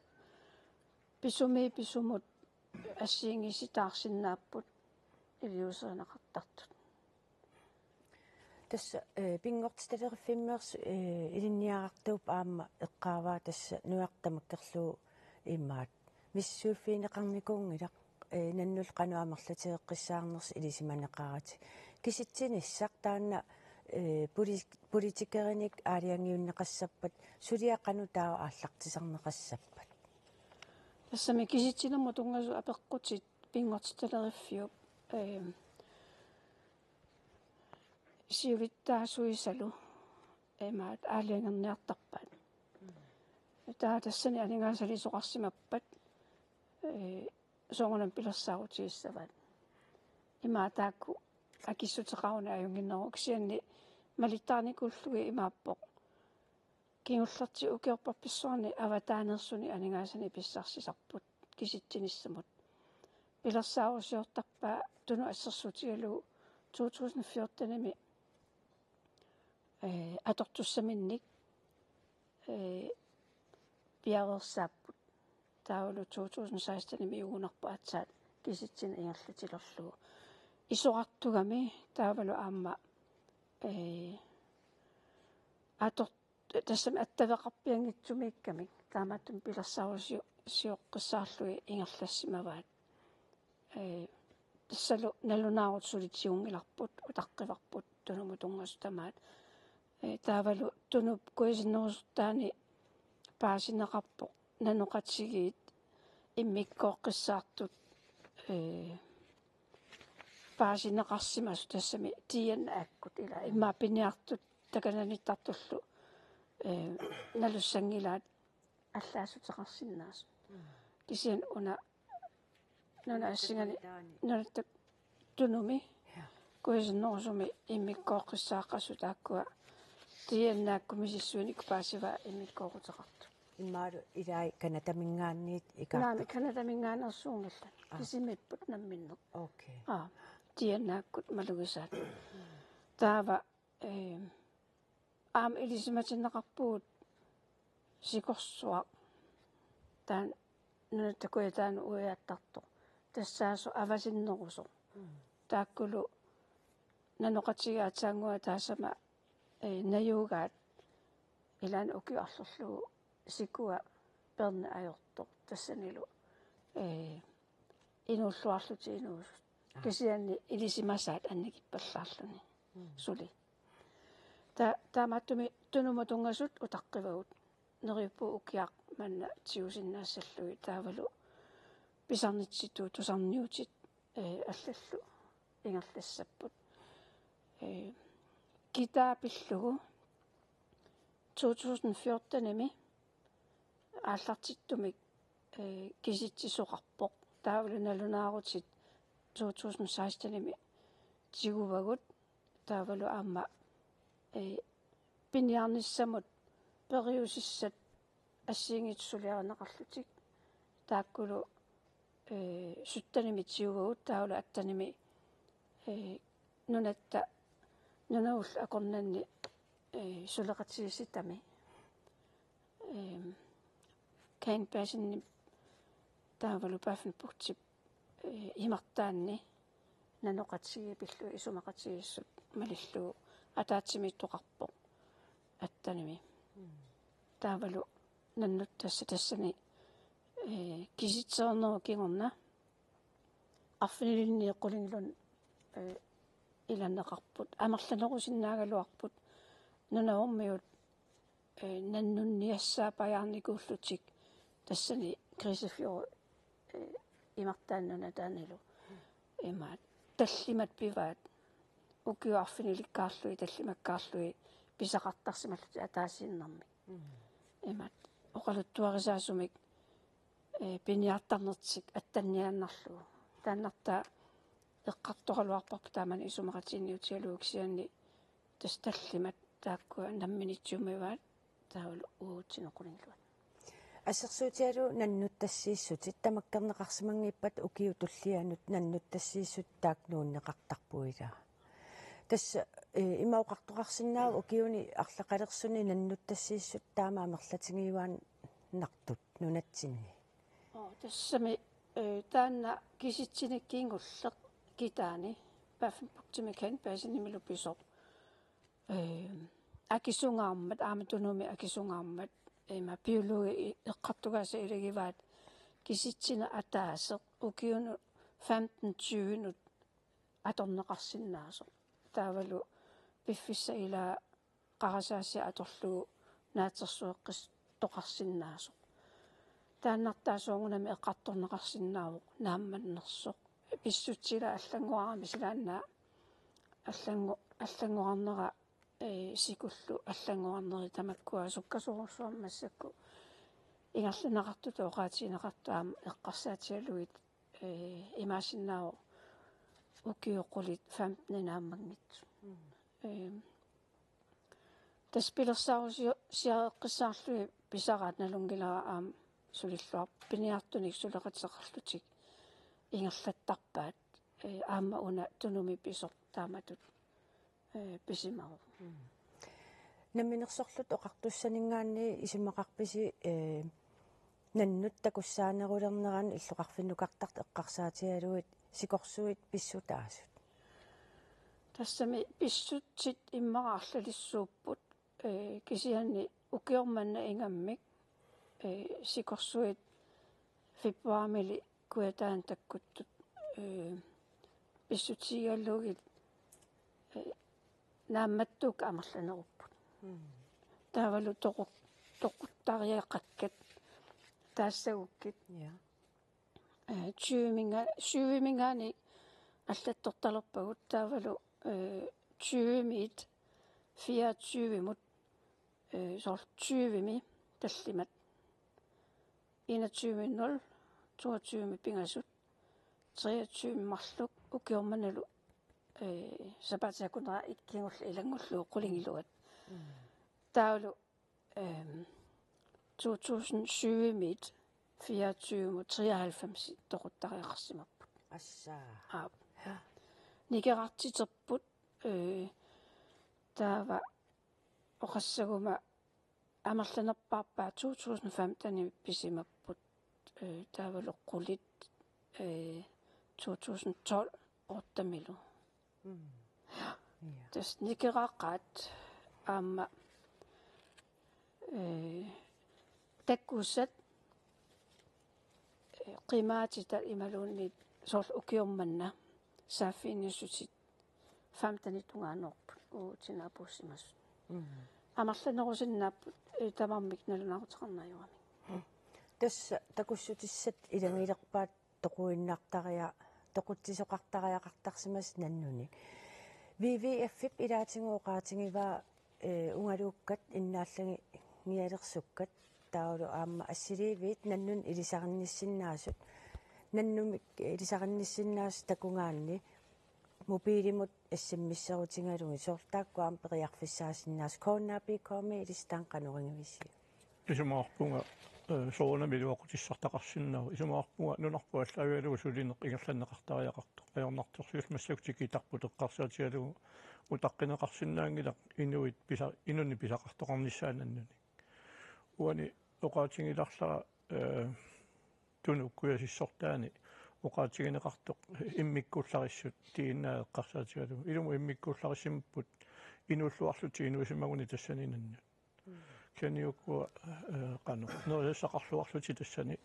pisumit pisumut assigiinngisitaarsinnaapput. iliuuserineqartartut. Tassa, eh, Pinngortitaleriffimmers, eh, ilinniartuup aamma eqqaavaa tassa nujartamik kerlugu imaat. Misissuiffigineqarnikuunngilaq, eh, nannullu qanoq amerlatigeqqissaarnersi ilisimaneqarati. Kisitsinissaq taanna, eh, poli-, politikerinik aalajangiunneqassappat suliaq qanoq taava aallartisarneqassappat. Tassami kisitsinermut tunngasut apeqqutit Pinngortitaleriffiup, eh, siulittaasuisalu imaat aalajangerniartarpaat. Taava tassani aningaasaliisoqarsimappat, eh, soorunami pilersaarutigissavaat. Imaat taakku akissuteqarunik ajunnginneruvoq kisianni malittaarnikuullugit imaappoq. Kingullertik ukiorpassuarni avataaneersuni aningaasanik pissarsisarput kisitsinissamut. Pilersaarusiortarpaa Tunuk assersuutigalugu to tusind fjortenimi, eh, atortussaminnik, eh, piareersaapput. Taavalu to tusind sekstenimi uunarpoq aatsaat kisitsineq ingerlatilerlugu. Isorartugami taavalu aamma, eh, ator-, tassami attaveqarpianngitsumiikkamik taamaattumik pilersaarusiu-, sioqqissaarlugit ingerlassimavaat. Eh, tassalu nalunaarut suli tigunngilarput, utaqqivarput, Tunumut tunngasut tamaat. Eh, taavalu Tunup kujasinnerusortaani paasineqarpoq nanoqatigiit immikkooqqissaartut, eh, paasineqarsimasut tassami D N A-kkut ila immaqa piniartut takananittartullu, eh, nalussanngilaat allaassuteqarsinnaasut. Kisianni una nunap assinganik, Nunatta Tunumi, ja, kujasinnerusumi immikkooqqissaaqqasut taakkua D N A-kkut misissuinikkut paasivaat immikkooruteqartut. Immaqalu ilai Canadaminngaanniit ikaarput. Naamik, Canadaminngaanneersuunngillat. Aa. Kisimiipput namminneq. Okay. Aa, D N A-kkut malugisaat. Taava, eh, aamma ilisimatinneqarpugut sikorsuaq. Taanna Nunatta Kujataani uiaattartoq. Tassaasoq avasinnerusoq. Mm. Taakkulu nanoqatigiit aatsaannguaq taasama, eh, najugaat ilaanni ukiut arlallugu sikua peerneq ajortoq. Tassanilu, eh, inuulluarlutik inuusut. Aa. Kisianni ilisimasaat annikippallaarluni. Mm. Suli. Ta-, taamaattumik Tunumut tunngasut utaqqivagut. Neriuppunga ukiaq manna tigusinnaassallugit taavalu pisarnitsitut tusarniutit, eh, allallu ingerlassapput. Eh, kitaa pillugu to tusind fjortenimi aallartittumik, eh, kisitsisoqarpoq. Taavalu nalunaarutit to tusind sekstenimi tiguvagut. Taavalu aamma, eh, piniarnissamut periusissat assigiinngitsut suliarineqarlutik. Taakkulu, eh, syttenimi tiguvagut, taavalu attenimi, eh, nunatta, nunavullu akornanni, eh, suleqatigiissitami. Ehm, Kane Basinip taavalu Baffin Bugtip, eh, imartaanni nanoqatigiit pillugit isumaqatigiissut malillugu ataatsimiittoqarpoq attenimi. Mm. Taavalu nannuttassat tassani, eh, kisitsereernerup kingorna arfinilinniit qulingiluunniit, eh, ilanneqarput. Amerlanerusinnaagaluarput Nunavummiut, eh, nannunniassaapajaarnikuullutik tassani Grisefjord, eh, imartaani nunataanilu. Imaat tallimat pivaat ukiut arfinilikkaarlugit tallimakkaarlugit pisaqartarsimallutik ataasiinnarmik. Mm. Imaat oqaluttuarisaasumik, eh, piniartarnertik attanniaannarlugu. Taannartaa eqqartoraluarparput taamani isumaqatiginninniutigalugu kisianni tassa tallimat taakkua namminitsiumivaat taavalu uatsinnut qulingiluat. Assersuutigalugu nannuttassiissutit tamakkerneqarsimanngippat ukiut tullianut nannuttassiissutit taakku nuunneqartarput ilaa. Tassa, eh, ima oqartoqarsinnaavoq ukiuni arlaqalersuni nannuttassiissutit taama amerlatigiuaannartut nunatsinni. Oo, tassami, eh, taanna kisitsineq kingulleq Kitaani, Baffenbugtimi Kent Basinimilu pisoq. Ee, akisungaarmat, aamma Tunumi akisungaarmat, ima biologi i-, eqqartugaasa ilagivaat kisitsineq ataaseq, ukiunut femten tyvenut atorneqarsinnaasoq. Taavalu piffissap ilaa qarasaasiaq atorlugu naatsorsueqqissoqarsinnaasoq. Taannartaa soorunami eqqartorneqarsinnaavoq naammannersoq. Pissutsit ila allanngoraramik silaannaa allanngo-, allanngorarnera, ee, sikullu allanngorarneri tamakkua sukkasoorujussuarmik massakkut ingerlanneqartutut oqaatigineqartut aamma eqqarsaatigalugit, ee, imaassinnaavoq ukiut qulit femten naammanngitsut. Mm. Ee, tassa pilersaarusiu-, siareqqissaarlugit pisaraat nalunngilara aamma sulilluarput piniartunik suleqateqarlutik ingerlattarpaat, ee, aamma una Tunumi pisoq taamatut, ee, pisimavoq. Mm. Namminersorluta Oqartussaninngaanniit isumaqarpisi, ee, nannut takussaanerulernerani illoqarfinnukartartut eqqarsaatigalugit sikorsuit pissutaasut? Tassami pissutsit immaqa arlalissuupput, ee, kisianni ukioq manna ingammik, ee, sikorsuit februaarimiilli kujataani takkuttut, ee, pissutigalugit, ee, naammattuukkat amerlanerupput. Mm. Taavalu toqu-, toquttariaqakkat taassagukkit. Ja. Ee, tyveminga-, tyvemiingaanniit allattortalerpagut taavalu, ee, tyvemiit fireogtyvemut, ee, soorlu tyvemi tallimat. Enogtyve nul, toogtyve pingasut, treogtyve marluk, ukioq mannalu, ee, sapaatip akunnerani kingulleq ilanngullugu qulingiluat. Mm. Taavalu, ehm, to tusind syvimiit fireogtyvemut treoghalvfems toquttariaqarsimapput. Assa. Aap. Ja. Nikerartiterput, ee, taava oqassaguma amerlanerpaarpaat to tusind femtenimi pisimapput, ee, taavalu qulit, ee, to tusind tolv ottemilu. Mm. Ja. Ja. Tassa nikeraqaat aamma, ee, takusat, ee, qimaatitat imaluunniit soorlu ukioq manna saaffiginnissutsit femtenit tungaanoorput uagut tinaappuussimasut. Mm. Amerlanerusinnaapput, ee, tamarmik nalunaaruteqarneq ajoramik. Tassa takussutissat ilagilerpaat toquinnartaria-, toqutsisoqartariaqartarsimasut nannunik. WWF-ip ilaatigut oqaatigivaa, ee, ungaluukkat innaallagialersukkat taavalu aamma assiliiviit nannunut ilisarinissinnaasut, nannumik ilisarinissinnaasut takugaanni mobiilimut S M S-erutigalugit soorlu taakku aamma periarfissaasinnaasut. K N A B K-mi ilissi taanna qanoq igivisiuk? Isumaqarpunga, eh, soorunami iluaqutissartaqarsinnaavoq. Isumaqarpunga nunarput aallaavigalugu sulineq ingerlanneqartariaqartoq. Ajornartorsiut massakkut tikitarput eqqarsaatigalugu utaqqineqarsinnaanngilaq inuit pisa-, inunnik pisaqartoqarnissaat nannunik. Uani oqaatigilaarlara, eh, Tunuk kujasissortaani oqaatigineqartoq immikkuullarissut D N A eqqarsaatigalugu. Ilumut immikkuullarissimapput inuulluarlutik inuusimaguni tassani nannut. Mm. Kisianni ukua, eh, qanoq. Nerisassaqarluarlutik tassani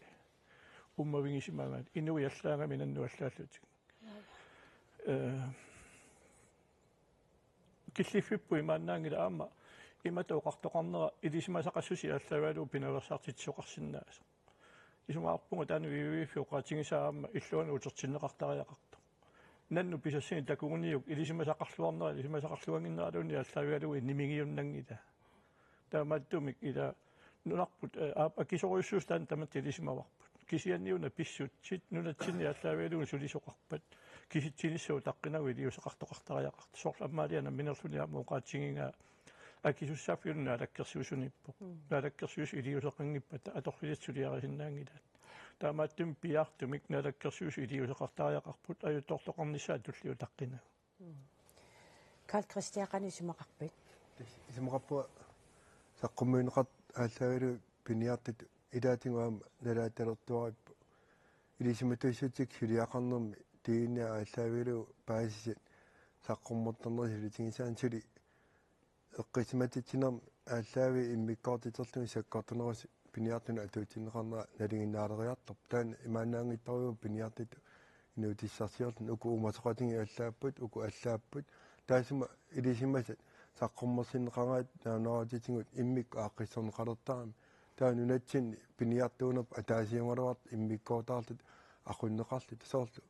uummavigisimagaat. Inuit allaagami nannut allaallutik. Eh, killiffipput imaannaanngilaq aamma imatut oqartoqarnera ilisimasaqassuseq aallaavigalugu pinaveersaartitsisoqarsinnaasoq. Isumaqarpunga taanna WWF-ip oqaatigisaa aamma illuanut utertinneqartariaqartoq. Nannut pisassanik takuguniuk ilisimasaqarluarnera ilisimasaqarluannginneraluunniit aallaavigalugu nimigiunnanngilaa. Taamaattumik ila nunarput, eh, aap, akisorujussuusoq taanna tamatta ilisimavarput. Kisianniuna pissutsit nunatsinni aallaavigalugu sulisoqarpat kisitsinissaa utaqqinagu iliuuseqartoqartariaqartoq. Soorlu Amalia nammineerluni aamma oqaatigigaa akisussaaffiup naalakkersuisuniippoq. Mm. Naalakkersuisut iliuuseqanngippata atorfillit suliarisinnaanngilaat. Taamaattumik piaartumik naalakkersuisut iliuuseqartariaqarput ajutoortoqarnissaat tulliuttaqqinnagu. Mm. Karl Kristian, qanoq isumaqarpit? Is-, isumaqarpunga saqqummiunneqartut aallaavigalugu piniartutut ilaatigut aamma nalaatalertuarippoq. Ilisimatuussutsikkut suliaqarnermi D N A aallaavigalugu paasisat saqqummertarnerit sulitigisarput suli eqqissisimatitsinermi aallaavigalugu immikkoortiterlugu sakkortunerusut piniartunut atuutsinneqarnera nalinginnaaleriartorpoq. Taanna imaannaanngitsorujuuvoq piniartutut inuutissarsiorluni. Uku uumasoqatigiit allaapput, uku allaapput. Taassuma ilisimasat saqqummersinneqaraat nalunaarutitigut immikkut aaqqissorneqalertarami. Taava nunatsinni piniartuunerput ataasiugaluartut immikkoortartut aqunneqarlutik soorlu.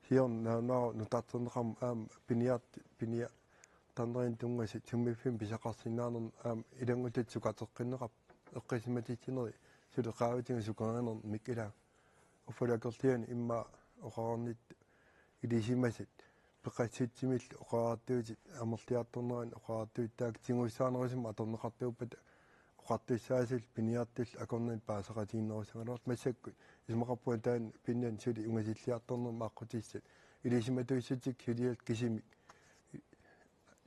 Siorna nalunaarut nutarterneqarmat aamma piniart-, piniartarnerinut tunngasut sumiiffinni pisaqarsinnaanermut aamma ilanngutatit sukateqqinneqarput eqqissisimatitsinerit suli qaavatigut sukarinermik ilaa. Uffa akerlianik immaqa oqarnittut ilisimasat peqassutsimillu oqariartuutit amerliartorneranni oqariartuutit taakku tigussaanerusumik atorneqartuuppata oqartussaasullu piniartullu akornanni paasaqatigiinnerusagaluartut massakkut isumaqarpunga taanna pinnani suli ungasilliartornermik aqqutissat ilisimatuussutsikkut suliat kisimik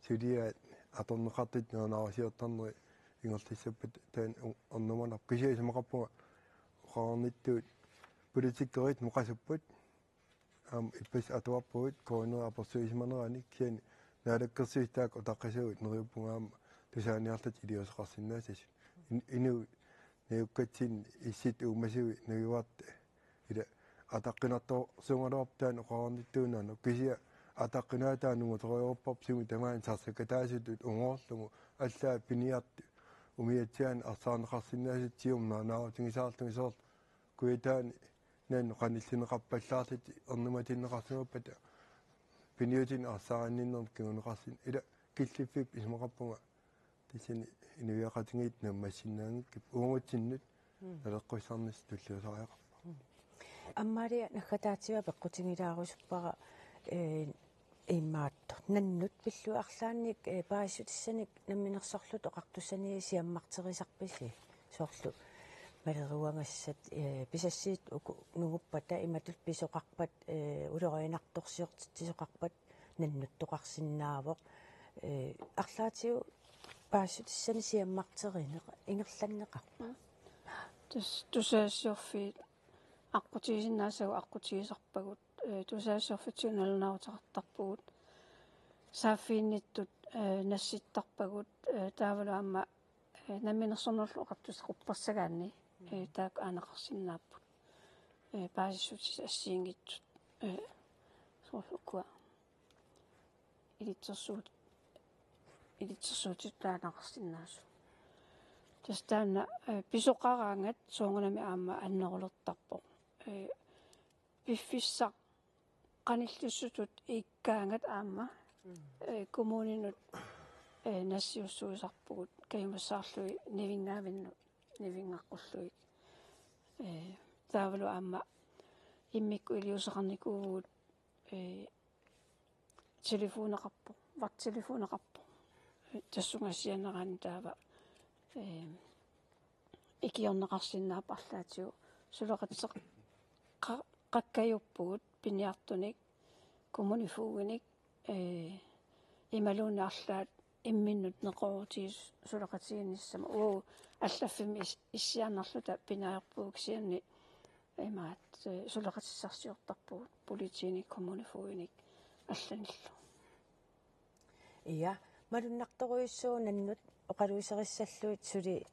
suliat atorneqartut nalunaarusiortarneri ingerlassappata taanna u-, ernumanarpoq kisianni isumaqarpunga oqarnittut politikkerit noqasupput aamma ippassaq atuarpugut K N R apersuisimaneranik kisianni naalakkersuisut taakku utaqqisuugut neriuppunga aamma tusaaniarlutik iliuuseqarsinnaassasut. In-, inuit najukkatsinni issittup uumasui najugatta ila ataqqinartorsuugaluarpoq taanna oqarnittut naamik kisianni ataqqinaataa nungutorujoorparput sumi tamaani sarsakkataasutut ungoorlugu allaat piniartut umiatsiaannut arsaarneqarsinnaasut siumut nalunaarutigisaarlugit soorlu Kujataani naamik qanillineqarpallaarlutik ernumatinneqarsimappata piniutinik arsaarinninnermik kinguneqarsinnaavoq ila killiffipput isumaqarpunga tassani inuiaqatigiit naammassinnaanngikkippat uagutsinnut Mm. naleqqussarnissaq tulliusariaqarpoq. Amalia naggataatigut apeqqutigilaarusuppara, eh, imaattoq. Nannut pillugit arlaannik, eh, paasissutissanik namminersorlutit oqartussaniit siammarterisarpisi? Soorlu maleruagassat, eh, pisassiit uku nunguppata imatut pisoqarpat, eh, ulorianartorsiortitsisoqarpat nannuttoqarsinnaavoq. Eh, arlaatigut paasissutissanik siammarterineq ingerlanneqarpa? Tassa tusagassiorfiit aqqutigisinnaasavut aqqutigisarpagut, eh, tusagassiorfitsigut nalunaaruteqartarpugut, saaffiginnittut, eh, nassittarpagut, eh, taavalu aamma, eh, namminersornerullu oqartussat quppersagaanni, eh, taakku aaneqarsinnaapput. Eh, paasissutissat assigiinngitsut, eh, soorlu ukua ilitsersuut-, ilitsersuutitut taaneqarsinnaasut. Tassa taanna, eh, pisoqaraangat soorunami aamma annerulertarpoq. Eh, piffissaq qanillissutut iikkaangat aamma, Mm. eh, kommuninut, eh, nassiussuisarpugut kajumissaarlugit nivinngavinnut, nivinngaqqullugit. Eh, taavalu aamma immikkut iliuuseqarnikuuvugut, eh, telefoneqarpoq, vagttelefoneqarpoq. Tassunga assigiinngitsunik taava, eh, ikiorneqarsinnaapput arlaatigut suleqatisseq-, qa-, qakkajuppugut piniartunik, kommunefogedinik, eh, imaluunniit arlaat imminnut neqeroorutigisut suleqatigiinnissamut. Uagut allaffimmi is-, issiaannarluta pinaajorpugut kisianni imaat, eh, suleqatissarsiortarpugut politiinik, kommunefogedinik allanillu. Ja, malunnartorujussuuvoq nannut oqaluuserissallugit suli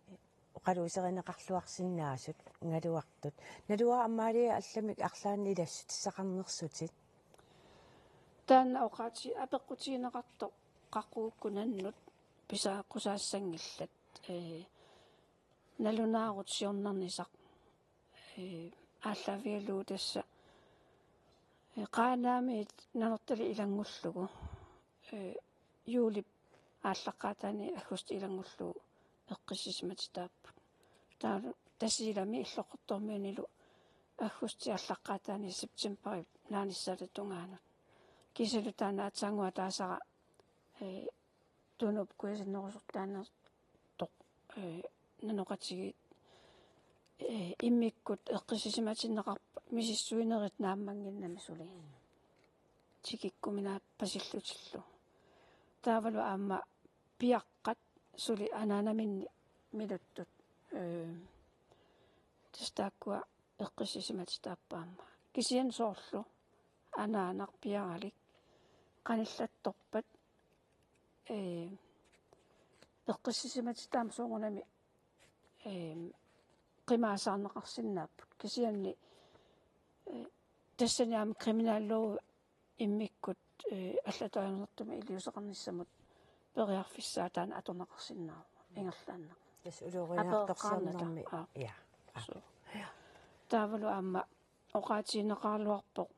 oqaluuserineqarluarsinnaasut, naluartut. Naluara Amalia allamik arlaannik ilassutissaqarnersutit. Taanna oqaati apeqqutigineqartoq qaqugukkut nannut pisaaqqusaassanngillat, eh, nalunaarut siornarnisaq, eh, aallaavigalugu tassa, eh, Qaanaamiit Nanortalik ilanngullugu, eh, juulip aallaqqaataani aggustip ilanngullugu eqqissisimatitaapput. Taava Tasiilami Illoqqortoormiunilu aggustip aallaqqaataani septemberip naanissaata tungaanut. Kiisalu taanna aatsaannguaq taasara, eh, Tunup kujasinnerusortaanersoq, eh, nanoqatigiit, eh, immikkut eqqissisimatinneqarput misissuinerit naammannginnami suli. Tikikkuminaappasillutillu. Taavalu aamma piaqqat suli anaanaminni miluttut, eh, tassa taakkua eqqissisimatitaapput aamma. Kisianni soorlu anaanaq piaralik qanillattorpat, ee, eqqissisimatitaat soorunami, ee, qimaasaarneqarsinnaapput. Kisianni, ee, tassani aamma kriminallovi immikkut, ee, allatut ajornartumik iliuuseqarnissamut periarfissaataat atorneqarsinnaavoq ingerlaannaq. Tassa ulorianartorsiornermi. Apereqqaarnata. Aa. Ja. Aa. Suu. Taavalu aamma oqaatigineqaraluarpoq,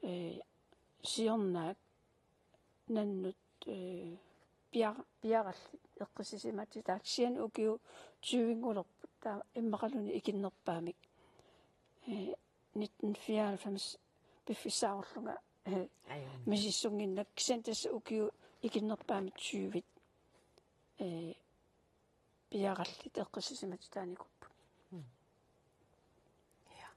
ee, siornaak nannut, ee, pia-, piarallit eqqissisimatitaat kisianni ukiut tyvenngulerput, taava immaqaluunniit ikinnerpaamik. Ee, nitten fireoghalvfems piffissaarullunga, ee, Ajunngilaq. Misissunnginnakku kisianni tassa ukiut ikinnerpaamik tyvit, ee, piarallit eqqissisimatitaanikuupput. Mm. Ja.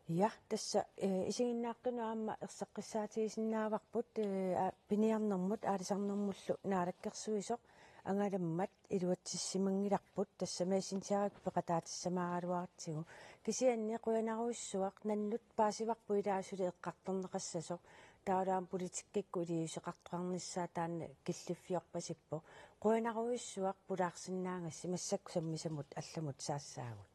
Ja, tassa, ee, isiginnaartunut aamma erseqqissaatigisinnaavarput, ee, a-, piniarnermut aalisarnermullu naalakkersuisoq angalammat iluatsissimanngilarput, tassa Messengerikkut peqataatissamaaraluaratsigu. Kisianni qujanarujussuaq, nannut paasivarput ilaa suli eqqartorneqassasoq, taavalu aamma politikkikkut iliuuseqartoqarnissaa taanna killiffiorpasippoq. Qujanarujussuaq pulaarsinnaagassi, massakkut sammisamut allamut saassaagut.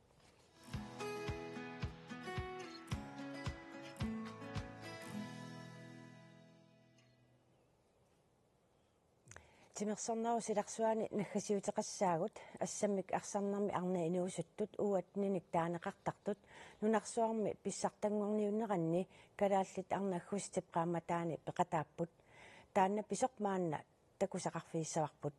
Timersornerup silarsuani naggasiuteqassaagut, assammik arsarnermi arnat inuusuttut uagut attenik taaneqartartut nunarsuarmi pissartanngorniunneranni kalaallit arnat aggustip qaammataani peqataapput. Taanna pisoq maanna takusaqarfigissavarput.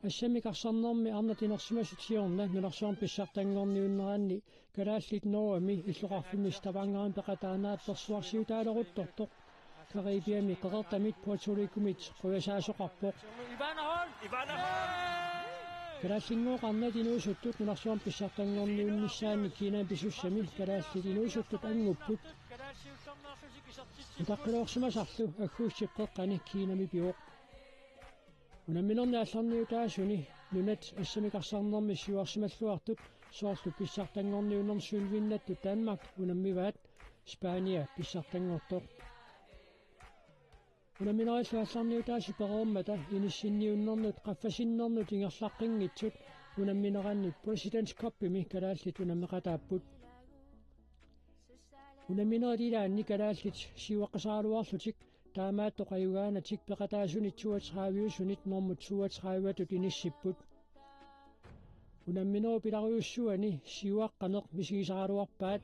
Assammik arsarnermi arnat inersimasut siorna nunarsuarmi pissartanngorniunneranni kalaallit Norgemi illoqarfimmi Stavangerimi peqataanaat persuarsiutaaleruttortoq Caribiami qeqertamit Puerto Ricomit qujasaasoqarpoq. Kalaallinngooq arnat inuusuttut nunarsuarmi pissartanngorniunnissaannik Kinami pisussami kalaallit inuusuttut angupput. Utaqqiloorsimasarlu aggustip qeqqani Kinami pivoq. Unamminerni aallarniutaasuni nunat assammik arsarnermi siuarsimalluartut, soorlu pissartanngorniunnermi sølvinnattut Danmark unammivaat, Spania pissartanngortoq. Unamminerillu aallarniutaasut pereermata inissinniunnernut qaffasinnermut ingerlaqqinngitsut unammineranni President's Cupimi kalaallit unammeqataapput. Unamminerit ilaanni kalaallit siuaqqasaaraluarlutik taamaattoq ajugaanatik peqataasunit toogtredive-sunit normut toogtredive-tut inissipput. Unamminerup pilarujussuani siuaqqaneq misigisaraluarpaat.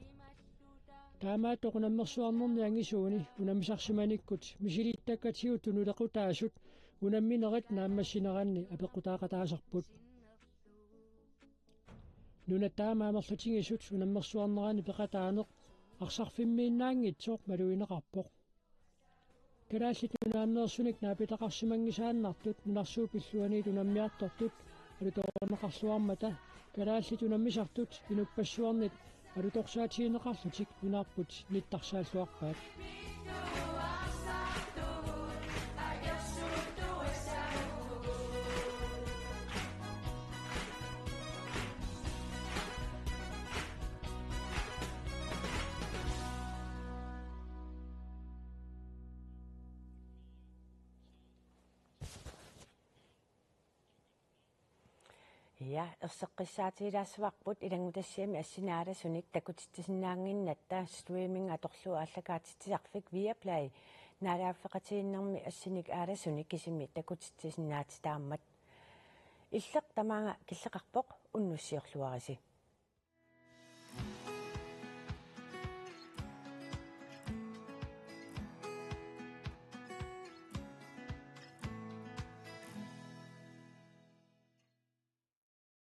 Taamaattoq unammersuarnerni angisuuni unammisarsimanikkut misilittakkatsigut tunulequtaasut unamminerit naammassineranni apeqqutaaqataasarput. Nunat taama amerlatigisut unammersuarnerani peqataaneq arsarfimmiinnaanngitsoq malugineqarpoq. Kalaallit nunaanneersunik naapitaqarsimanngisaannartut nunarsuup pilluaniit unammiartortut alutorneqarluarmata kalaallit unammisartut inuppassuarnit alutorsaatigineqarlutik nunarput nittarsaalluarpaat. Ja, erseqqissaatigilaassavarput ilanngutassiami assinik aalasunik takutitsisinnaannginnatta streaming atorlugu aallakaatitsisarfik Viaplay naalagaaffeqatigiinnermi assinik aalasunik kisimi takutitsisinnaatitaammat. Illeq tamaanga killeqarpoq, unnussiorluarisi.